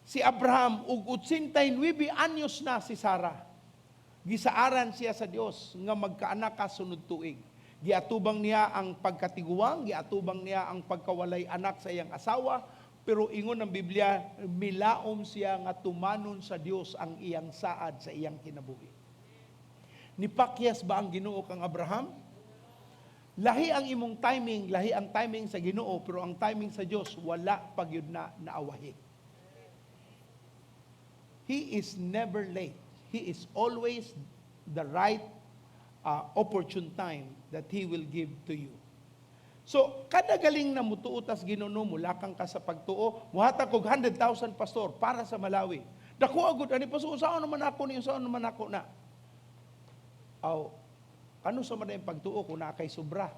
si Abraham ug 89 anyos na si Sarah. Gisaaran siya sa Dios nga magkaanak ka sunod tuig. Giatubang niya ang pagkatiguang, giatubang niya ang pagkawalay anak sa iyang asawa, pero ingon ng Biblia, milaom siya nga tumanon sa Dios ang iyang saad sa iyang kinabuhi. Nipakyas ba ang Ginoo kang Abraham? Lahi ang imong timing, lahi ang timing sa Ginoo, pero ang timing sa Dios wala pagyud na naawahi. He is never late. He is always the right opportune time that He will give to you. So, kada galing na mutuo tas Ginoo, mulakang ka sa pagtuo, muhatag kog 100,000, pastor, para sa Malawi. Dako agud ani, pastor, unsaon naman ako ni, unsaon naman ako na? Aw, kano sa man ang pagtuo kung naa kay sobra?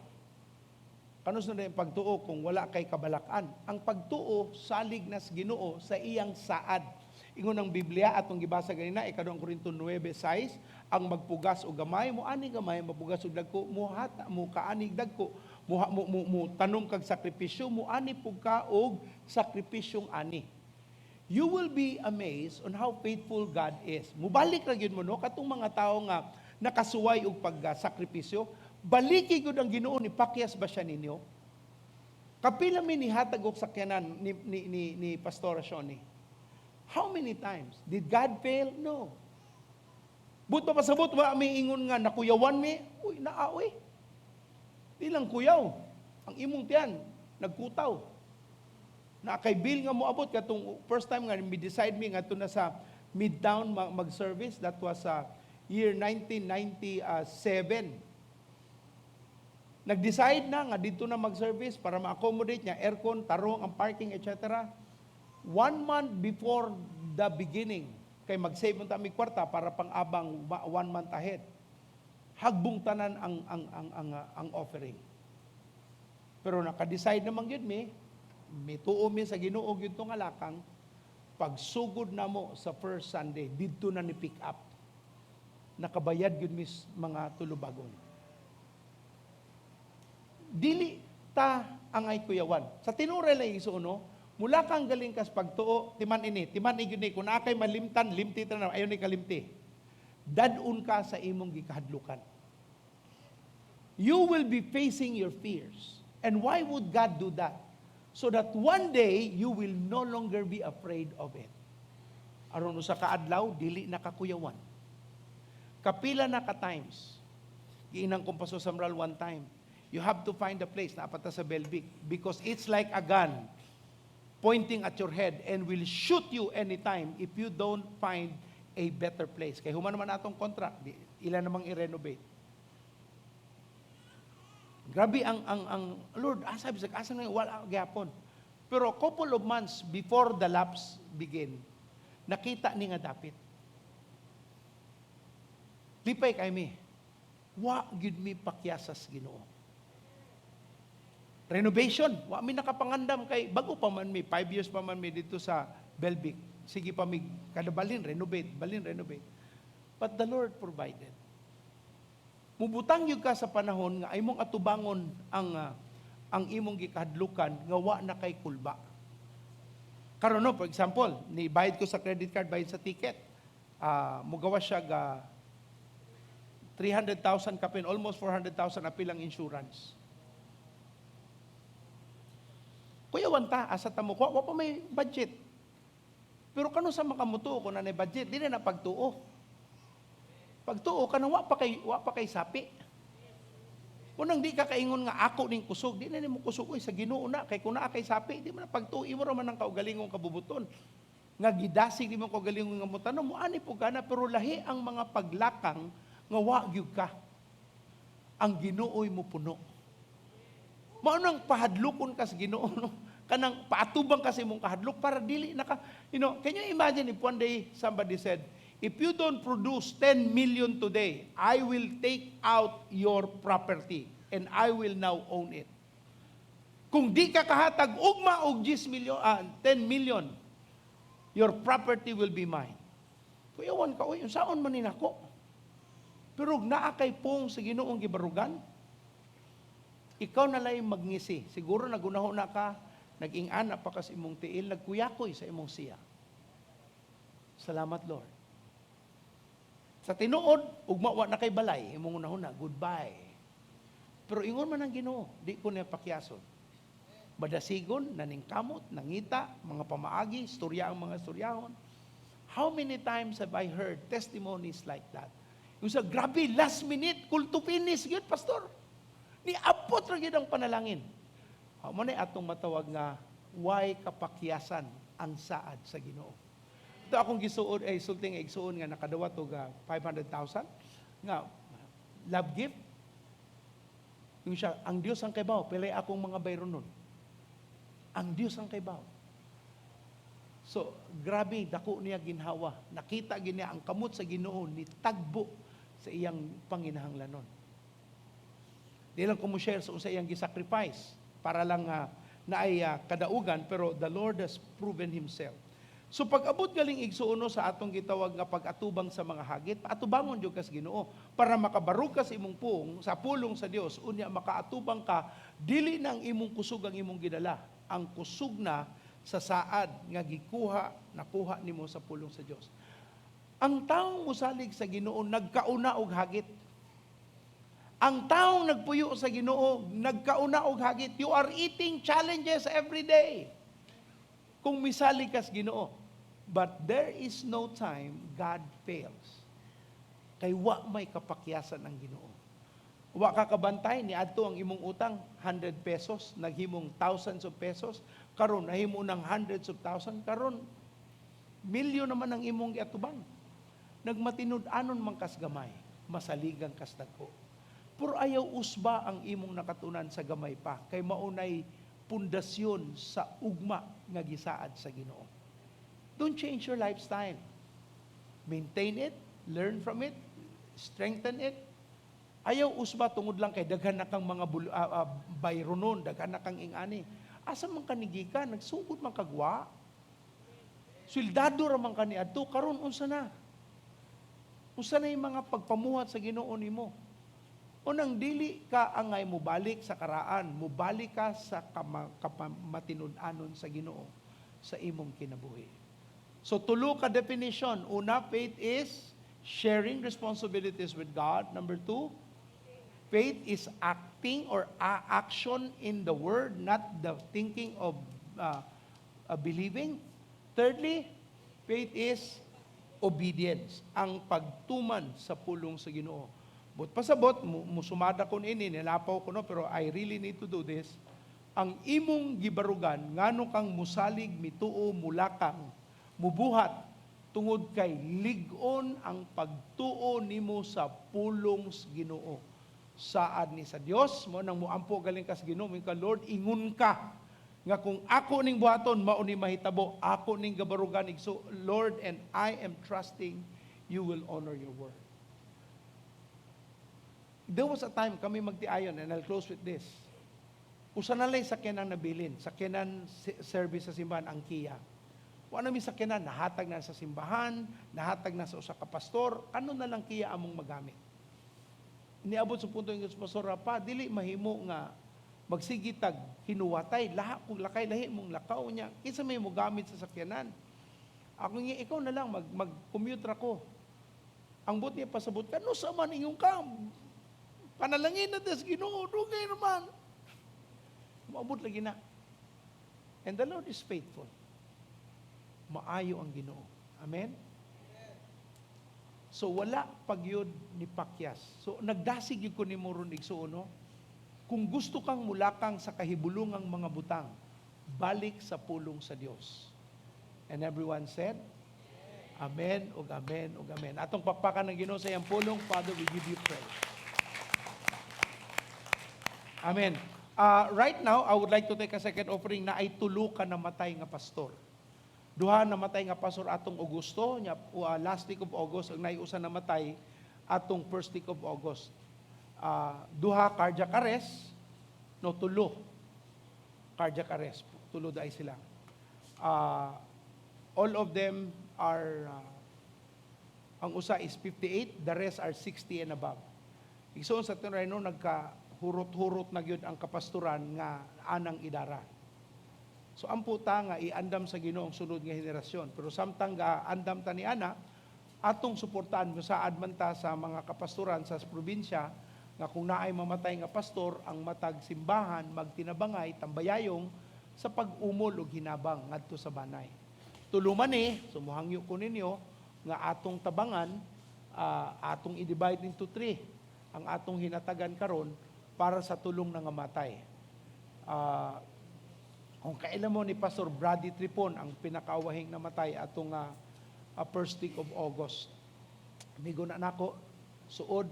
Kano sa man ang pagtuo kung wala kay kabalakan? Ang pagtuo salig nas Ginoo sa iyang saad. Ingon ng Biblia atong gibasa ganina, Ikaduhang Korinto 9:6, ang magpugas og gamay mo ani gamay, mapugas og dagko mo hata mo kaanig dagko, mo tanom kag sakripisyo, mo ani pug ka og sakripisyong ani. You will be amazed on how faithful God is. Mubalik ra gyud mo, no, katong mga tawo nga nakasuway og pagsakripisyo, baliki gyud ang Ginoo. Ni pakyas ba siya ninyo? Kapila mi nihatag og sakyanan ni Pastora Shoni. How many times? Did God fail? No. Buot pa pasabot, wa mi ingon nga nakuyawan mi. Uy, naa uy. Di lang kuyaw. Ang imong tiyan, nagkutaw. Na kay bill nga moabot katong first time nga mi decide mi ngadto na sa Midtown mag-service, that was sa year 1997. Nag-decide na nga dito na mag-service para ma-accommodate niya aircon, tarong ang parking, etc. One month before the beginning, Kay mag-save mo ta mi kwarta para pang-abang one month ahead. Hagbong tanan ang offering. Pero naka-decide naman gyud mi, mituo mi sa Ginoo gyud tong alakang. Pagsugod namo sa first Sunday, didto na ni pick up. Nakabayad gyud mis mga tulubagon. Dili ta angay kuyawan. Sa tinuray lang, igsuon, no, mula kang galing kas pagtuo, timan ini, timan gyud ni, kung naa kay malimtan, limti ta na, ayo ni kalimti. Dad-on ka sa imong gikahadlukan. You will be facing your fears. And why would God do that? So that one day, you will no longer be afraid of it. Aron usa ka adlaw, dili na kakuyawan. Kapila na ka times. Giinang kong Pastor Samral one time, "You have to find a place na apata sa Belvic because it's like a gun pointing at your head and will shoot you anytime if you don't find a better place." Kay human naman atong contract, di, ila namang i-renovate. Grabe ang Lord, asa bisag asa na, wala gyapon. Pero a couple of months before the lapse begin, nakita ni nga dapit. Lipay kay mi. Wa gyud mi pakyasas Ginoo. Renovation, wa mi nakapangandam kay bago pa man mi, 5 years pa man mi dito sa Belvic. Sige pa mi kada balin renovate, balin renovate. But the Lord provided. Mubutang gyud ka sa panahon nga imong atubangon ang imong gikahadlukan nga wa na kay kulba. Karon, no, for example, ni bayad ko sa credit card, bayad sa ticket. Mugawas siya ga 300,000 kapin, almost 400,000 apil ang insurance. Kuyawan ta, asa ta mo kuha, wa pa may budget. Pero kano sa makamutuo kung na budget, di na pagtuo. Pagtuo kanang wa pa kay sapi. Unang di ka kaingon nga ako ning kusog, di na nimo kusog, oy, sa Ginoo na kay kung naa kay sapi, di man na pagtuo imo ra man ang kaugalingong kabubuton. Nga gidasig nimo kaugalingong nga mutanom mo ani po gana, pero lahi ang mga paglakang nga wa gyud ka. Ang Ginoo'y mo puno. Mao nang pahadlukon ka sa Ginoo, no? Kanang paatubang ka sa imong kahadlok para dili na ka, can you imagine if one day somebody said, "If you don't produce 10 million today, I will take out your property and I will now own it"? Kung di ka kahatag ugma og 10 million, 10 million, your property will be mine. Kuyawan ka, uy, saon man ni nako? Pero naa kay pong sa Ginoong gibarugan, ikaw na lang magngisi. Siguro nagunaho na ka, nag-ingana pa ka sa imong tiil, nagkuyakoy sa imong siya. Salamat, Lord. Sa tinuod, ugma wa na kay balay, imong unahuna, goodbye. Pero ingon man ang Ginoo, di ko niya pakyason. Madasigon, naningkamot, nangita, mga pamaagi, istorya ang mga istoryahon. How many times have I heard testimonies like that? Yung sa grabe, last minute, kulto finish, yun, Pastor. Ni abot ra gyud ang panalangin. Mao na atong matawag nga way kapakyasan ang saad sa Ginoo. Ito akong gisuod ay sulting igsuon nga nakadawat og 500,000 nga love gift. Yung siya, ang Dios ang kaybaw, pilay akong mga bayronon. Ang Dios ang kaybaw. So, grabe, dako niya ginhawa. Nakita gid niya ang kamot sa Ginoo ni tagbo sa iyang panginahanglanon. Di lang ko mo share sa unsa iyang gisacrifice para lang naay kadaugan, pero the Lord has proven himself. So pag abot galing, igsuono, sa atong gitawag nga pag-atubang sa mga hagit, paatubangon jud kas Ginoo para makabarug ka sa imong pung sa pulong sa Dios, unya makaatubang ka, dili na ang imong kusog ang imong gidala, ang kusog na sa saad nga gikuha nakuha nimo sa pulong sa Dios. Ang taong musalig sa Ginoo nagkauna og hagit. Ang taong nagpuyo sa Ginoo nagkauna og hagit. You are eating challenges every day kung misalig kas Ginoo. But there is no time God fails. Kay wa may kapakyasan ang Ginoo. Wa ka kabantay ni adto ang imong utang 100 pesos, naghimong thousands of pesos, karon nahimo ng hundreds of thousands, karon milyon naman ang imong giatubang. Nagmatinud-anon man kas gamay, masaligang kas dagko. Pero ayaw usba ang imong nakatunan sa gamay pa, kay maunay pundasyon sa ugma nga gisaad sa Ginoo. Don't change your lifestyle. Maintain it, learn from it, strengthen it. Ayaw usba tungod lang kay daghan na kang mga bayronon, daghan na kang ingani. Asa man ka nigikan, nagsugod man kagwa. Sweldado ra man ka niadto, karon unsa na? Unsa na yung mga pagpamuhat sa Ginoo nimo? Unang dili ka angay mobalik sa karaan, mobalik ka sa kapamatinud-anon sa Ginoo sa imong kinabuhi. So tulo ka definition. Una, faith is sharing responsibilities with God. Number two, faith is acting or action in the word, not the thinking of believing. Thirdly, faith is obedience, ang pagtuman sa pulong sa Ginoo. But pasabot, musumada ko ini, nilapaw ko no, pero I really need to do this. Ang imong gibarugan, ngano kang musalig, mituo, mulakang, mubuhat, tungod kay lig-on ang pagtuo nimo sa pulong sa Ginoo. Saad ni sa Dios mo nang muampo galing ka sa Ginoo, ka Lord, ingon ka nga kung ako ning buhaton mao ni mahitabo, ako ning gabarugan, so Lord, and I am trusting you will honor your word. There was a time kami magtiayon, and I'll close with this. Usa na lang sakyanan nabilin, sakyanan service sa simbahan ang Kia. Wa na mi sakyanan, nahatag na sa simbahan, nahatag na sa usa ka pastor, ano na lang Kia among magamit. Niabot sa punto yung pastor, pa, dili mahimo nga magsige tag hinuwatay, laha kung lakay lahi mong lakaw niya, kinsa may mo gamit sa sakyanan? Ako nga, ikaw na lang, mag-commute ra ko. Ang buot niya pasabot, kano sa man inyong ka, panalangin na sa Ginoo, dugay naman. Maabot lagi na. And the Lord is faithful. Maayo ang Ginoo. Amen? So wala pagyud ni pakyas. So nagdasig gyud ko nimo ron, igsuon, no? Kung gusto kang mulakang sa kahibulungang mga butang, balik sa pulong sa Dios. And everyone said, "Amen ug amen ug amen." Atong pakpakan ng Ginoo sa iyang pulong. Father, we give you praise. Amen. Right now, I would like to take a second offering na ay tulo ka namatay nga pastor. Duha namatay nga pastor atong Augusto, nya, last week of August, ang naay usa namatay atong first week of August. Duha cardiac arrest, no, tulo cardiac arrest. Tulo dai sila. All of them are, ang usa is 58, the rest are 60 and above. Igsoon sa tinuray no, nagka hurot-hurot na gyud ang kapastoran nga anang idara. So ampo ta nga iandam sa Ginoo ang sunod nga henerasyon. Pero samtang ga andam ta ni ana, atong suportahan mo saad man ta sa mga kapastoran sa probinsya nga kung naay mamatay nga pastor, ang matag simbahan magtinabangay tambayayong sa pag-umol og hinabang ngadto sa banay. Tuluman ni, sumuhangyo ko ninyo nga atong tabangan, atong i-divide into three ang atong hinatagan karon para sa tulong nangamatay. Kung kailan mo ni Pastor Brady Tripon ang pinakawahing namatay atong first week of August. Migo na nako suod,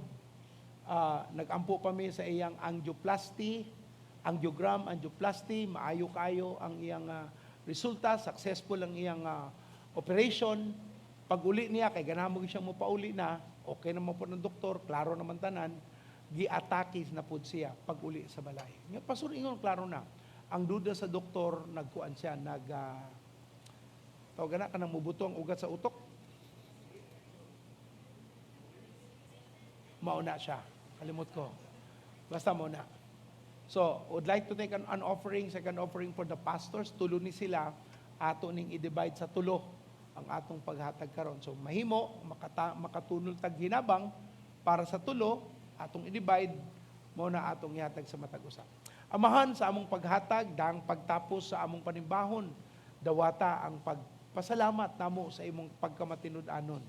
nagampo pa mi sa iyang angioplasty, angiogram, angioplasty, maayo kayo ang iyang resulta, successful ang iyang operation. Pag uli niya, kay ganahan mo siyang mopauli na, okay naman po ng doktor, klaro naman tanan, giatake na pud siya pag uli sa balay. Nga pastor ingon klaro na. Ang duda sa doktor, nagkuan siya, nag tawag na kanang mubuto ang ugat sa utok. Mauna siya. Kalimot ko. Basta mauna. So, would like to take an offering, second offering for the pastors. Tulo ni sila, ato ning i-divide sa tulo ang atong paghatag karon. So, mahimo, makatunol tag hinabang para sa tulo, atong i-divide, mo na atong ihatag sa matag usa. Amahan, sa among paghatag, dang pagtapos sa among panimbahon, dawata ang pagpasalamat namo sa imong pagkamatinud-anon.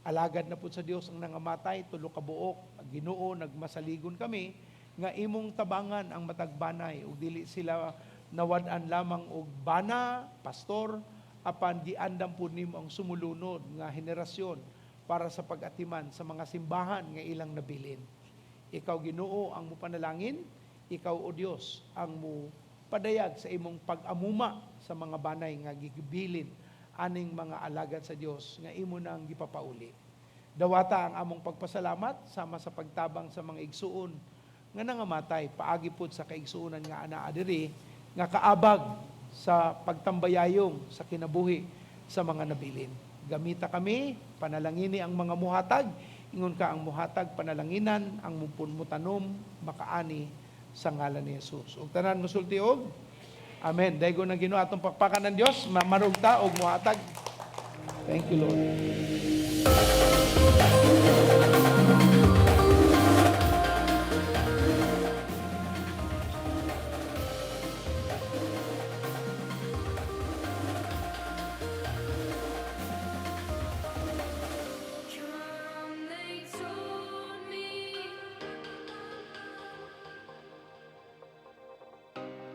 Alagad na po sa Dios ang nangamatay, tulo ka buok, Ginoo, nagmasaligon kami nga imong tabangan ang matag banay ug dili sila nawad-an lamang og bana, pastor, apan giandam po nimo ang sumulunod nga henerasyon para sa pag-atiman sa mga simbahan nga ilang nabilin. Ikaw, Ginoo, ang mupanalangin, ikaw, o Dios, ang mo padayag sa imong pag-amuma sa mga banay nga gigibilin aning mga alagad sa Dios nga imo nang gipapauli. Dawata ang among pagpasalamat sama sa pagtabang sa mga igsuon nga nangamatay paagi pud sa kaigsuonan nga anaa diri nga kaabag sa pagtambayayong sa kinabuhi sa mga nabilin. Gamita kami, panalangini ang mga muhatag, ingon ka ang muhatag panalanginan, ang mupun mutanom makaani sa ngalan ni Jesus. Ug tanan mosulti og Amen. Daygon ang Ginoo atong pakpakan ng Dios, marugta og muhatag. Thank you, Lord. Come, they told me,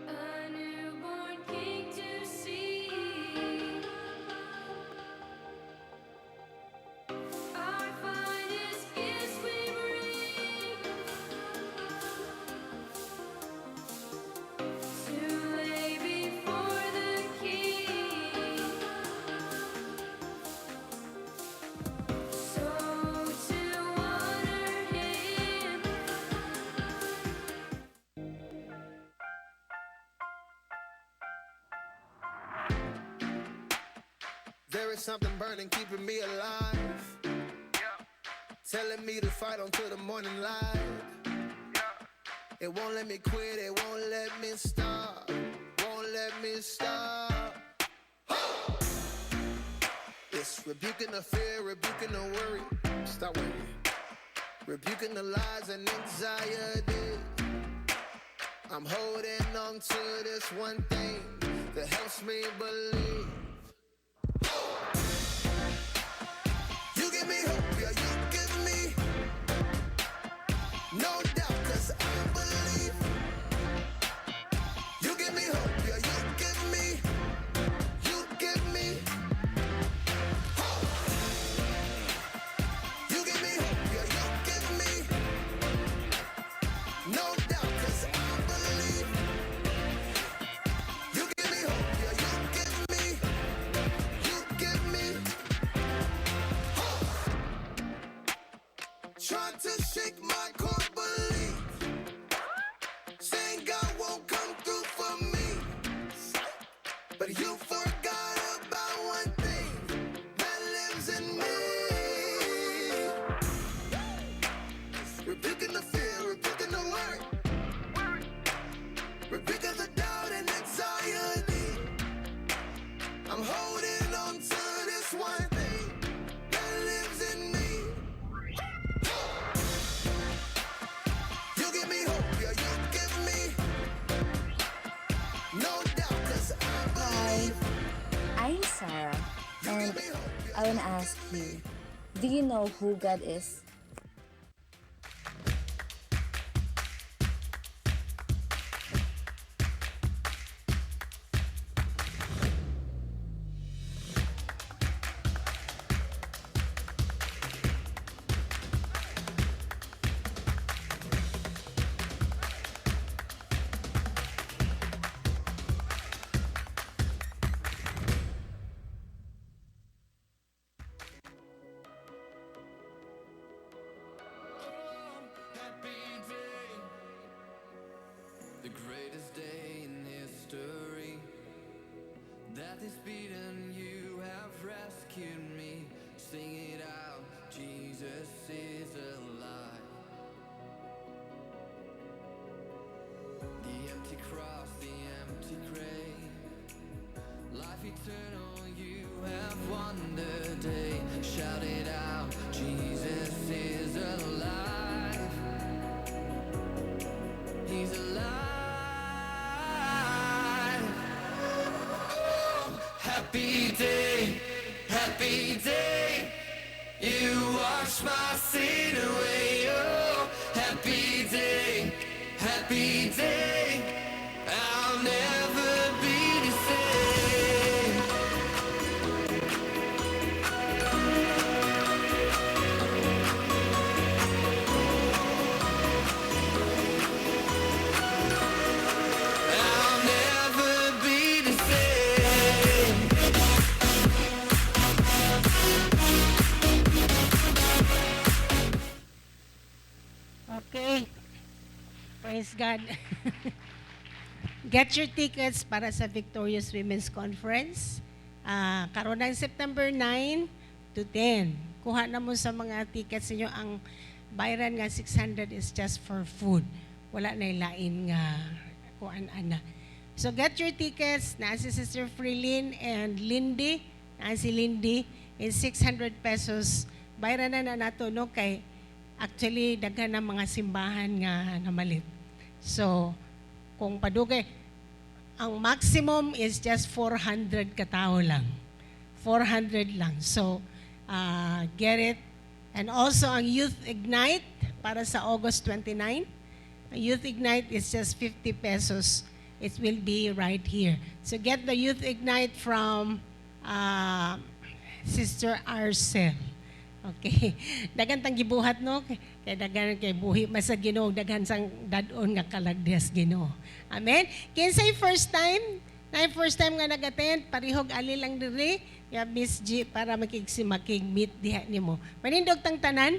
a newborn king to see. Our finest gifts we bring to lay before the king. So to honor him. There is something burning, keeping me alive. Telling me to fight until the morning light. It won't let me quit, it won't let me stop. Won't let me stop. It's rebuking the fear, rebuking the worry. Stop worrying. Rebuking the lies and anxiety. I'm holding on to this one thing that helps me believe. You give me hope, yeah, you give me no doubt, 'cause I believe. You give me hope, yeah, you give me hope. You give me hope, yeah, you give me no doubt, 'cause I believe. You give me hope, yeah, you give me hope. Trying to shake my core belief, saying God won't come through for me. But you forgot about one thing that lives in me. Rebuking the fear, rebuking the worry, rebuking the doubt and anxiety. I'm holding on to this one thing that lives in me. You give me hope, yeah, you give me no doubt, 'cause I Hi, believe. I'm Sarah, and I want to ask you, do you know who God is? Happy day, the greatest day in history. Death is beaten, you have rescued me. Sing it out, Jesus is alive. The empty cross, the empty grave. Life eternal, you have won the day. Shout it out, Jesus is alive. He's alive. Oh, happy day, happy day. You wash my sin away. Oh, happy day, happy day. I'll never be the same. I'll never be the same. Praise God. Get your tickets para sa Victorious Women's Conference. Karon ng September 9 to 10. Kuha na mo sa mga tickets ninyo. Ang bayaran nga 600 is just for food. Wala na lain nga kuan ana. So get your tickets. Na si Sister Freelin and Lindy. Na si Lindy is ₱600. Bayaran na na nato, no, kay actually daghan ng mga simbahan nga namalit. So kung padugay, ang maximum is just 400 katao lang. 400 lang. So, get it. And also, ang Youth Ignite para sa August 29. Ang Youth Ignite is just ₱50. It will be right here. So, get the Youth Ignite from Sister Arcel. Okay. Daghan tang gibuhat, no. Kay daghan kay buhi man sa Ginoo, daghan sang dad-on nga kalag diha sa Ginoo. Amen. Kinsay first time? Na first time nga nag-attend, parihog ali lang diri. Ya Miss G para makig si makig meet diha nimo. Manindog tang tanan.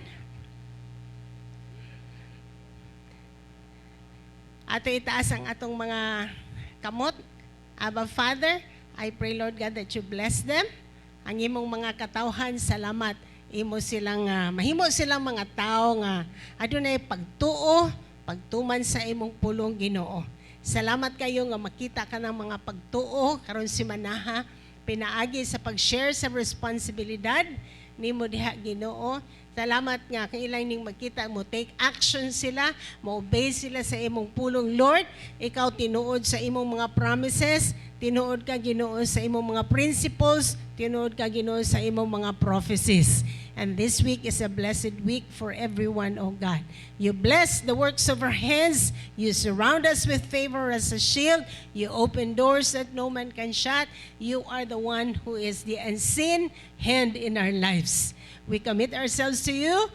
Ato itaas ang atong mga kamot. Abba Father, I pray, Lord God, that you bless them. Ang imong mga katawhan, salamat. Imo silang mahimo silang mga tao nga adunay pagtuo, pagtuman sa imong pulong, Ginoo. Salamat kayo nga makita ka ng mga pagtuo karon simanaha pinaagi sa pag-share sa responsibilidad nimo diha, Ginoo. Salamat nga kung ilang ning makita mo take action sila, mo obey sila sa imong pulong, Lord. Ikaw tinuod sa imong mga promises, tinuod ka, Ginoo, sa imong mga principles, tinuod ka, Ginoo, sa imong mga prophecies. And this week is a blessed week for everyone, O God. You bless the works of our hands. You surround us with favor as a shield. You open doors that no man can shut. You are the one who is the unseen hand in our lives. We commit ourselves to you.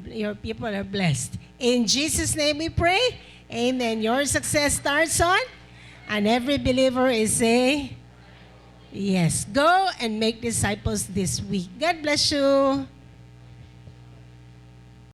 Your people are blessed. In Jesus' name we pray. Amen. Your success starts on, and every believer is a yes. Go and make disciples this week. God bless you.